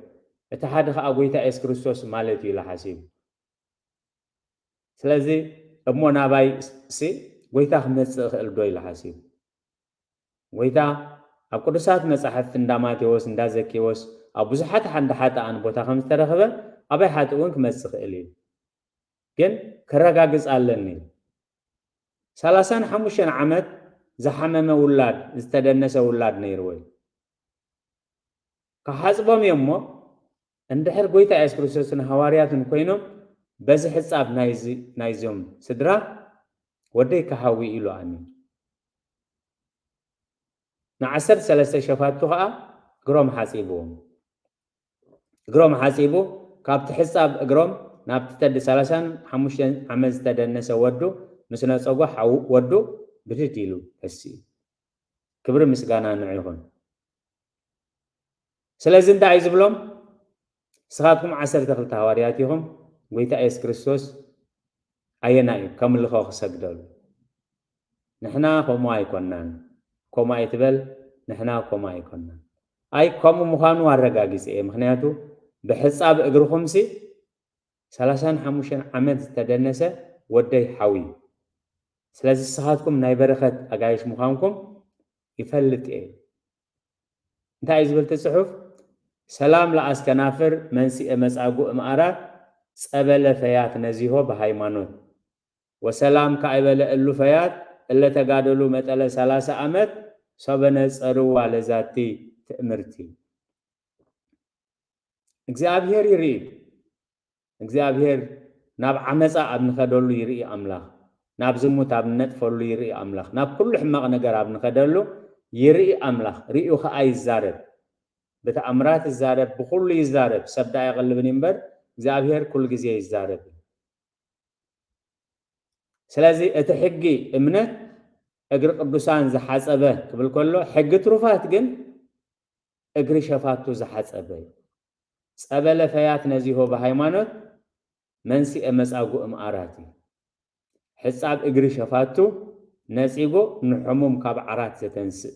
እቲ ሓደ ከዓ ጎይታ የሱስ ክርስቶስ ማለት እዩ ኢሉ ሓሲቡ። ስለዚ እሞ ናባይ ሲ ጎይታ ክመፅእ እኽእል ዶ ኢሉ ሓሲቡ። ጎይታ ኣብ ቅዱሳት መፃሕፍቲ እንዳ ማቴዎስ እንዳ ዘኬዎስ ኣብ ብዙሓት ሓንዳ ሓጥኣን ቦታ ከም ዝተረኽበ ኣባይ ሓጥእ እውን ክመፅእ ይኽእል እዩ። ግን ከረጋግፅ ኣለኒ። ሰላሳን ሓሙሽተን ዓመት ዝሓመመ ውላድ ዝተደነሰ ውላድ ነይርዎ እዩ። ክሓፅቦም እዮም እሞ እንድሕር ጎይታ የሱስ ክርስቶስን ሃዋርያትን ኮይኖም በዚ ሕፃብ ናይዚ ናይዞም ስድራ ወደይ ክሃዊ ኢሉ ኣሚኑ። ንዓሰርተ ሰለስተ ሸፋቱ ከዓ እግሮም ሓፂብዎም። እግሮም ሓፂቡ ካብቲ ሕፃብ እግሮም ናብቲ ተዲ ሰላሳን ሓሙሽተን ዓመት ዝተደነሰ ወዱ ምስ ነፀጎ ሓው ወዱ ብድድ ኢሉ ተሲኡ። ክብሪ ምስጋና ንዑ ይኹን። ስለዚ እንታይ እዩ ዝብሎም? ንስኻትኩም ዓሰርተ ክልተ ሃዋርያት ኢኹም፣ ጎይታ የሱስ ክርስቶስ ኣየና እዩ ከምልኾ ክሰግደሉ? ንሕና ከምኡ ኣይኮናን። ከምኡ ኣይትበል፣ ንሕና ከምኡ ኣይኮናን። ኣይ ከምኡ ምዃኑ ኣረጋጊጸ እየ፣ ምኽንያቱ ብሕጻብ እግርኹምሲ ሰላሳን ሓሙሽተን ዓመት ዝተደነሰ ወደይ ሓው እዩ። ስለዚ ንስኻትኩም ናይ በረኸት ኣጋይሽ ምዃንኩም ይፈልጥ እየ። እንታይ እዩ ዝብል እቲ ጽሑፍ? ሰላም ለአስከናፍር መንስኤ መጻጉዕ መዓራት ጸበለ ፈያት ነዚሆ በሃይማኖት ወሰላም ካይበለ እሉ ፈያት እለ ተጋደሉ መጠለ ሰላሳ ዓመት ሶበነ ጸርዋ ለዛቲ ትእምርቲ። እግዚኣብሔር ይርኢ። እግዚኣብሔር ናብ ዓመፃ ኣብ ንኸደሉ ይርኢ ኣምላኽ። ናብ ዝሙት ኣብ ንነጥፈሉ ይርኢ ኣምላኽ። ናብ ኩሉ ሕማቕ ነገር ኣብ ንኸደሉ ይርኢ ኣምላኽ። ርእዩ ኸዓ ይዛረብ። ብተኣምራት ይዛረብ፣ ብኹሉ ይዛረብ። ሰብ ደኣ የቕልብን እምበር እግዚኣብሔር ኩሉ ግዜ ይዛረብ። ስለዚ እቲ ሕጊ እምነት እግሪ ቅዱሳን ዝሓጸበ ክብል ከሎ፣ ሕጊ ትሩፋት ግን እግሪ ሸፋቱ ዝሓጸበ እዩ። ጸበለ ፈያት ነዚሆ ብሃይማኖት መንስኤ መጻጉዕ እምኣራት እዩ። ሕጻብ እግሪ ሸፋቱ ነጺጎ ንሕሙም ካብ ዓራት ዘተንስእ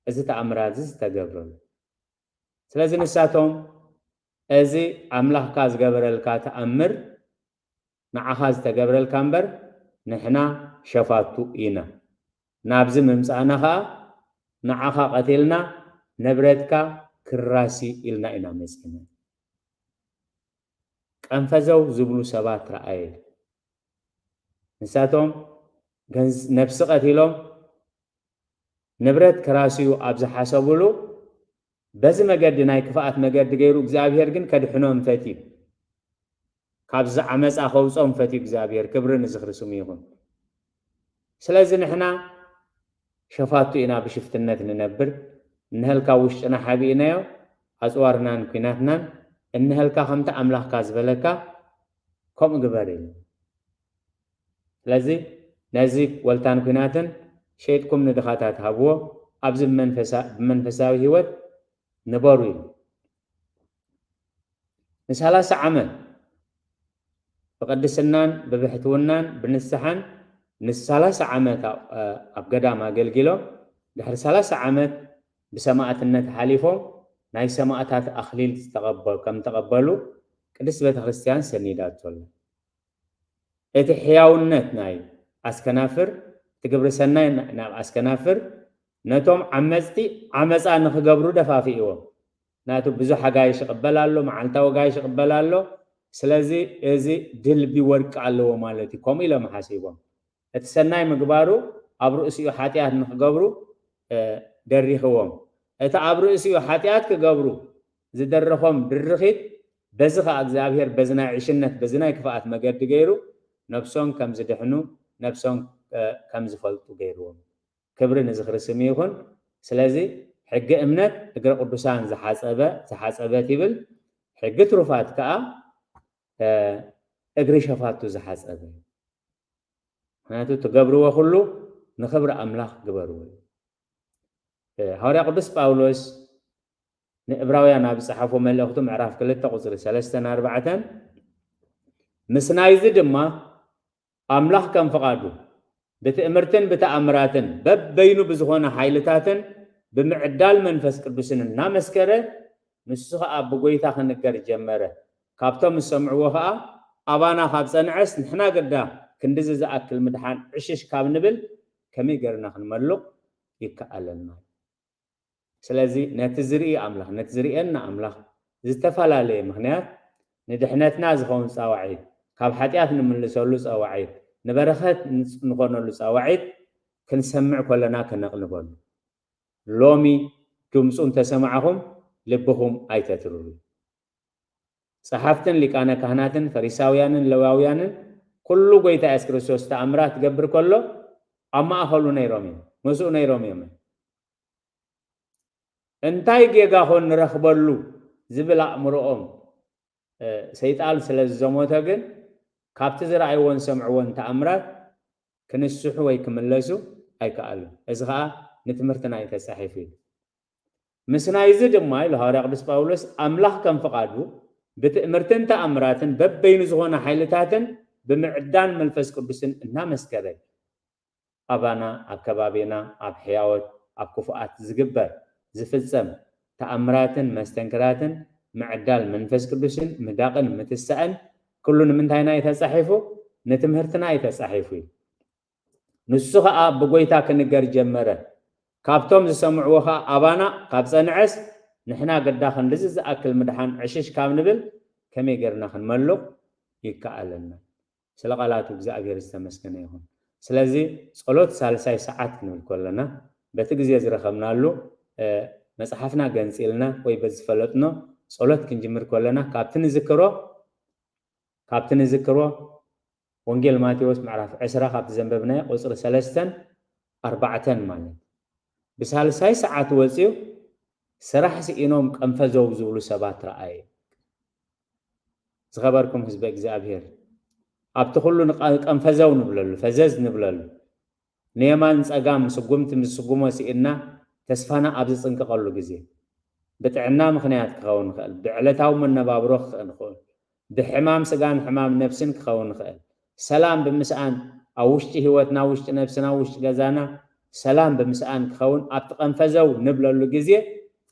እዚ ተኣምራት እዚ ዝተገብረሉ። ስለዚ ንሳቶም እዚ ኣምላኽካ ዝገበረልካ ተኣምር ንዓኻ ዝተገብረልካ እምበር ንሕና ሸፋቱ ኢና። ናብዚ ምምጻእና ኸኣ ንዓኻ ቀቲልና ንብረትካ ክራሲ ኢልና ኢና መጺና። ቀንፈዘው ዝብሉ ሰባት ረኣየ። ንሳቶም ገንዝ-፣ ነብሲ ቀቲሎም ንብረት ክራስዩ ኣብ ዝሓሰብሉ በዚ መገዲ ናይ ክፍኣት መገዲ ገይሩ እግዚኣብሔር ግን ከድሕኖም ፈትዩ። ካብዚ ዓመፃ ከውፅኦም ፈትዩ እግዚኣብሔር። ክብሪ ንዝኽሪ ስሙ ይኹን። ስለዚ ንሕና ሸፋቱ ኢና ብሽፍትነት ንነብር። እንሀልካ ውሽጥና ሓቢእናዮ፣ ኣፅዋርናን ኲናትናን እንሀልካ ከምቲ ኣምላኽካ ዝበለካ ከምኡ ግበር ኢሉ። ስለዚ ነዚ ወልታን ኲናትን ሸይጥኩም ንድኻታት ሃብዎ፣ ኣብዚ ብመንፈሳ-፣ ብመንፈሳዊ ህይወት ንበሩ ኢሉ። ንሰላሳ ዓመት ብቅድስናን ብብሕትውናን ብንስሓን ንሰላሳ ዓመት ኣብ፣ ኣብ ገዳም ኣገልጊሎም ድሕሪ ሰላሳ ዓመት ብሰማእትነት ሓሊፎም ናይ ሰማእታት ኣኽሊል ዝተቐበ-፣ ከም ተቐበሉ ቅድስት ቤተ ክርስቲያን ሰኒዳቶ ኣላ። እቲ ሕያውነት ናይ ኣስከናፍር፣ እቲ ግብሪ ሰናይ ና-፣ ናብ ኣስከናፍር ነቶም ዓመፅቲ ዓመፃ ንኽገብሩ ደፋፊእዎም። ናቱ ብዙሕ ኣጋይሽ ይቕበል ኣሎ፣ መዓልታዊ ኣጋይሽ ይቕበል ኣሎ። ስለዚ እዚ ድልቢ ወርቂ ኣለዎ ማለት እዩ። ከምኡ ኢሎም ሓሲቦም። እቲ ሰናይ ምግባሩ ኣብ ርእሲኡ ሓጢኣት ንክገብሩ ደሪኽዎም። እቲ ኣብ ርእሲኡ ሓጢኣት ክገብሩ ዝደረኾም ድርኺት፣ በዚ ኸዓ እግዚኣብሔር በዚ ናይ ዕሽነት፣ በዚ ናይ ክፍኣት መገዲ ገይሩ ነብሶም ከም ዝድሕኑ፣ ነብሶም ከም ዝፈልጡ ገይርዎም። ክብሪ ንዝኽሪ ስም ይኹን። ስለዚ ሕጊ እምነት እግረ ቅዱሳን ዝሓጸበ፣ ዝሓጸበት ይብል፣ ሕጊ ትሩፋት ከኣ እግሪ ሸፋቱ ዝሓጸበ። ምክንያቱ ትገብርዎ ኩሉ ንኽብሪ ኣምላኽ ግበርዎ። ሃዋርያ ቅዱስ ጳውሎስ ንእብራውያን ኣብ ዝጸሓፎ መልእኽቱ ምዕራፍ ክልተ ቁጽሪ ሰለስተን ኣርባዕተን፣ ምስ ናይዚ ድማ ኣምላኽ ከም ፍቓዱ ብትእምርትን ብተኣምራትን በበይኑ ብዝኾነ ሓይልታትን ብምዕዳል መንፈስ ቅዱስን እናመስከረ፣ ንሱ ኸኣ ብጎይታ ክንገር ጀመረ። ካብቶም ዝሰምዕዎ ኸኣ ኣባና ካብ ጸንዐስ ንሕና ግዳ ክንድዚ ዝኣክል ምድሓን ዕሽሽ ካብ ንብል ከመይ ገርና ክንመልቕ ይከኣለና? ስለዚ ነቲ ዝርኢ ኣምላኽ፣ ነቲ ዝርእየና ኣምላኽ ዝተፈላለየ ምኽንያት ንድሕነትና ዝኸውን ጻዋዒት፣ ካብ ሓጢኣት ንምልሰሉ ጻዋዒት፣ ንበረኸት ንኾነሉ ጻዋዒት ክንሰምዕ ከለና ከነቕንበሉ። ሎሚ ድምፁ እንተሰማዕኹም ልብኹም ኣይተትርሩ። ጸሓፍትን ሊቃነ ካህናትን ፈሪሳውያንን ለዋውያንን ኩሉ ጎይታ የሱስ ክርስቶስ ተኣምራት ትገብር ከሎ ኣብ ማእኸሉ ነይሮም እዮም፣ ምስኡ ነይሮም እዮም። እንታይ ጌጋ ኾን ንረኽበሉ ዝብል ኣእምሮኦም ሰይጣን ስለ ዝዘሞተ ግን ካብቲ ዝረኣይዎን ዝሰምዕዎን ተኣምራት ክንስሑ ወይ ክምለሱ ኣይከኣሉን። እዚ ኸኣ ንትምህርትና እዩ ተጻሒፉ እዩ። ምስ ናይዚ ድማ ኢሉ ሃዋርያ ቅዱስ ጳውሎስ ኣምላኽ ከም ፍቓዱ ብትእምርትን ተኣምራትን በበይኑ ዝኾነ ሓይልታትን ብምዕዳን መንፈስ ቅዱስን እናመስከረ ኣባና ኣብ ከባቢና ኣብ ሕያወት ኣብ ክፉኣት ዝግበር ዝፍጸም ተኣምራትን መስተንክራትን ምዕዳል መንፈስ ቅዱስን ምዳቕን ምትሳእን ኩሉ ንምንታይና እዩ ተጻሒፉ? ንትምህርትና እዩ ተጻሒፉ እዩ። ንሱ ኸኣ ብጎይታ ክንገር ጀመረ። ካብቶም ዝሰምዕዎ ኸኣ ኣባና ካብ ጸንዐስ ንሕና ግዳ ክንድዚ ዝኣክል ምድሓን ዕሽሽ ካብ ንብል ከመይ ጌርና ክንመልቕ ይከኣለና? ስለ ቃላቱ እግዚኣብሔር ዝተመስገነ ይኹን። ስለዚ ጸሎት ሳልሳይ ሰዓት ክንብል ከለና በቲ ግዜ ዝረኸብናሉ መጽሓፍና ገንጺልና ወይ በዚ ዝፈለጥኖ ጸሎት ክንጅምር ከለና ካብቲ ንዝክሮ ካብቲ ንዝክሮ ወንጌል ማቴዎስ ምዕራፍ ዕስራ ካብቲ ዘንበብናዮ ቁጽሪ ሰለስተን ኣርባዕተን ማለት ብሳልሳይ ሰዓት ወጺኡ ስራሕ ስኢኖም ቀንፈዘው ዝብሉ ሰባት ረኣየ። ዝኸበርኩም ህዝበ እግዚኣብሔር ኣብቲ ኩሉ ንቐ- ቀንፈዘው ንብለሉ ፈዘዝ ንብለሉ ንየማን ጸጋም ስጉምቲ ምስ ስጉሞ ስኢና ተስፋና ኣብ ዝጽንቀቐሉ ግዜ ብጥዕና ምኽንያት ክኸውን ይኽእል፣ ብዕለታዊ መነባብሮ ክኸውን ይኽእል፣ ብሕማም ስጋን ሕማም ነፍስን ክኸውን ይኽእል። ሰላም ብምስኣን ኣብ ውሽጢ ህይወትና፣ ውሽጢ ነፍስና፣ ውሽጢ ገዛና ሰላም ብምስኣን ክኸውን ኣብቲ ቀንፈዘው ንብለሉ ግዜ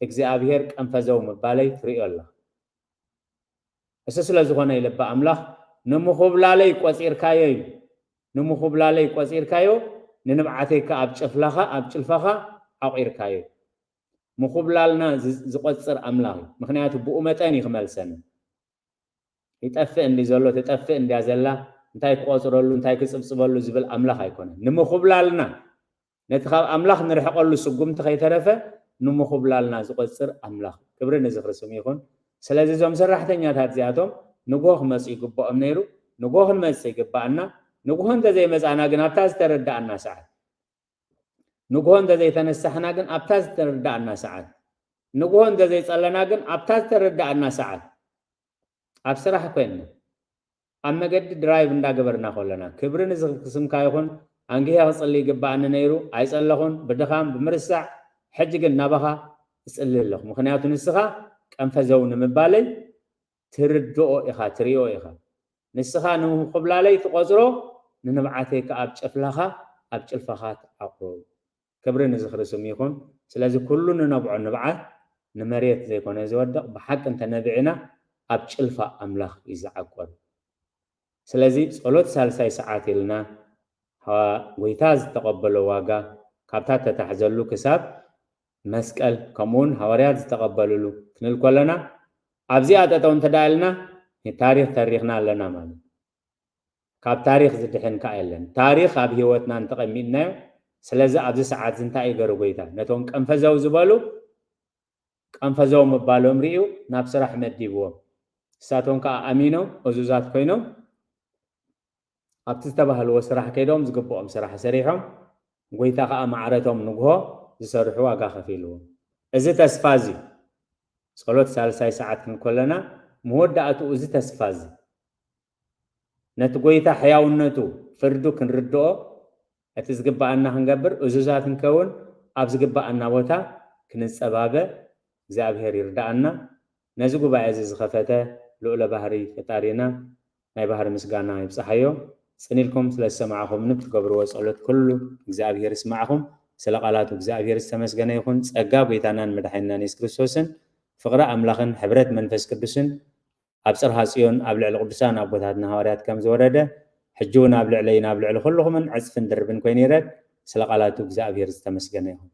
እግዚኣብሔር ቀንፈዘው ምባለይ ትርእዮ ኣለኻ። እሱ ስለ ዝኾነ ይልባ ኣምላኽ ንምኹብላለይ ቆጺርካዮ እዩ። ንምኹብላለይ ቆጺርካዮ ንንብዓተይ ከኣ ኣብ ጭፍላኻ ኣብ ጭልፋኻ ዓቑርካዮ። ምኹብላልና ዝ- ዝቆጽር ኣምላኽ እዩ። ምኽንያቱ ብኡ መጠን እዩ ክመልሰኒ። ይጠፍእ እንዲ ዘሎ ትጠፍእ እንድያ ዘላ እንታይ ክቆጽረሉ እንታይ ክጽብጽበሉ ዝብል ኣምላኽ ኣይኮነን። ንምኹብላልና ነቲ ካብ ኣምላኽ ንርሕቐሉ ስጉምቲ ከይተረፈ ንምኹብላልና ዝቆጽር ኣምላኽ ክብሪ ንዝኽሪ ስሙ ይኹን። ስለዚ እዞም ሰራሕተኛታት እዚኣቶም ንግሆ ክመጽኡ ይግብኦም ነይሩ። ንግሆ ክንመጽእ ይግባኣና። ንግሆ እንተዘይመጻእና ግን ኣብታ ዝተረዳኣና ሰዓት ንግሆ እንተዘይተነሳሕና ግን ኣብታ ዝተረዳኣና ሰዓት ንግሆ እንተዘይጸለና ግን ኣብታ ዝተረዳኣና ሰዓት ኣብ ስራሕ ኮይንና ኣብ መገዲ ድራይቭ እንዳገበርና ከለና ክብሪ ንዝኽስምካ ይኹን። ኣንጊሄ ክጽሊ ይግባኣኒ ነይሩ ኣይጸለኹን። ብድኻም ብምርሳዕ ሕጂ ግን ናባኻ እጽሊ ኣለኹ። ምኽንያቱ ንስኻ ቀንፈዘው ንምባለይ ትርድኦ ኢኻ ትሪኦ ኢኻ። ንስኻ ንምኹብላለይ ትቖጽሮ ንንብዓተይ ከኣ ኣብ ጭፍላኻ ኣብ ጭልፋኻ ትዓቑሮ። ክብሪ ንዝኽሪ ስሙ ይኹን። ስለዚ ኩሉ ንነብዖ ንብዓት ንመሬት ዘይኮነ ዝወድቕ ብሓቂ እንተነቢዕና ኣብ ጭልፋ ኣምላኽ እዩ ዝዓቆር። ስለዚ ጸሎት ሳልሳይ ሰዓት ኢልና ጎይታ ዝተቐበሎ ዋጋ ካብታ ተታሕዘሉ ክሳብ መስቀል ከምኡውን ሃዋርያት ዝተቐበልሉ ክንብል ከለና ኣብዚኣ ጠጠው እንተዳልና ታሪኽ ተሪኽና ኣለና ማለት እዩ። ካብ ታሪኽ ዝድሕን ከኣ የለን። ታሪኽ ኣብ ህይወትና እንተቐሚጥናዮ፣ ስለዚ ኣብዚ ሰዓት እዚ እንታይ እዩ ገሩ ጎይታ? ነቶም ቀንፈዘው ዝበሉ ቀንፈዘው ምባሎም ርእዩ ናብ ስራሕ መዲብዎም። ንሳቶም ከኣ ኣሚኖም እዙዛት ኮይኖም ኣብቲ ዝተባህልዎ ስራሕ ከይዶም ዝግብኦም ስራሕ ሰሪሖም፣ ጎይታ ከኣ ማዕረቶም ንግሆ ዝሰርሑ ዋጋ ከፊልዎም። እዚ ተስፋ እዚ ጸሎት ሳልሳይ ሰዓት ክንከለና መወዳእትኡ እዚ ተስፋ እዚ ነቲ ጎይታ ሕያውነቱ ፍርዱ ክንርድኦ እቲ ዝግብኣና ክንገብር እዙዛት ክንከውን ኣብ ዝግብኣና ቦታ ክንጸባበ እግዚኣብሔር ይርድኣና። ነዚ ጉባኤ እዚ ዝኸፈተ ልኡለ ባህሪ ፈጣሪና ናይ ባህሪ ምስጋና ይብጽሓዮ። ጽን ኢልኩም ስለ ዝሰማዕኹምኒ ብትገብርዎ ጸሎት ኩሉ እግዚኣብሔር ይስማዕኹም። ስለ ቃላቱ እግዚኣብሔር ዝተመስገነ ይኹን። ጸጋ ጎይታናን መድሓኒናን የሱስ ክርስቶስን ፍቕሪ ኣምላኽን ሕብረት መንፈስ ቅዱስን ኣብ ጽርሃ ጽዮን ኣብ ልዕሊ ቅዱሳን ኣቦታትና ሃዋርያት ከም ዝወረደ ሕጂ እውን ኣብ ልዕለይን ኣብ ልዕሊ ኩልኹምን ዕጽፍን ድርብን ኮይኑ ይረድ። ስለ ቃላቱ እግዚኣብሔር ዝተመስገነ ይኹን።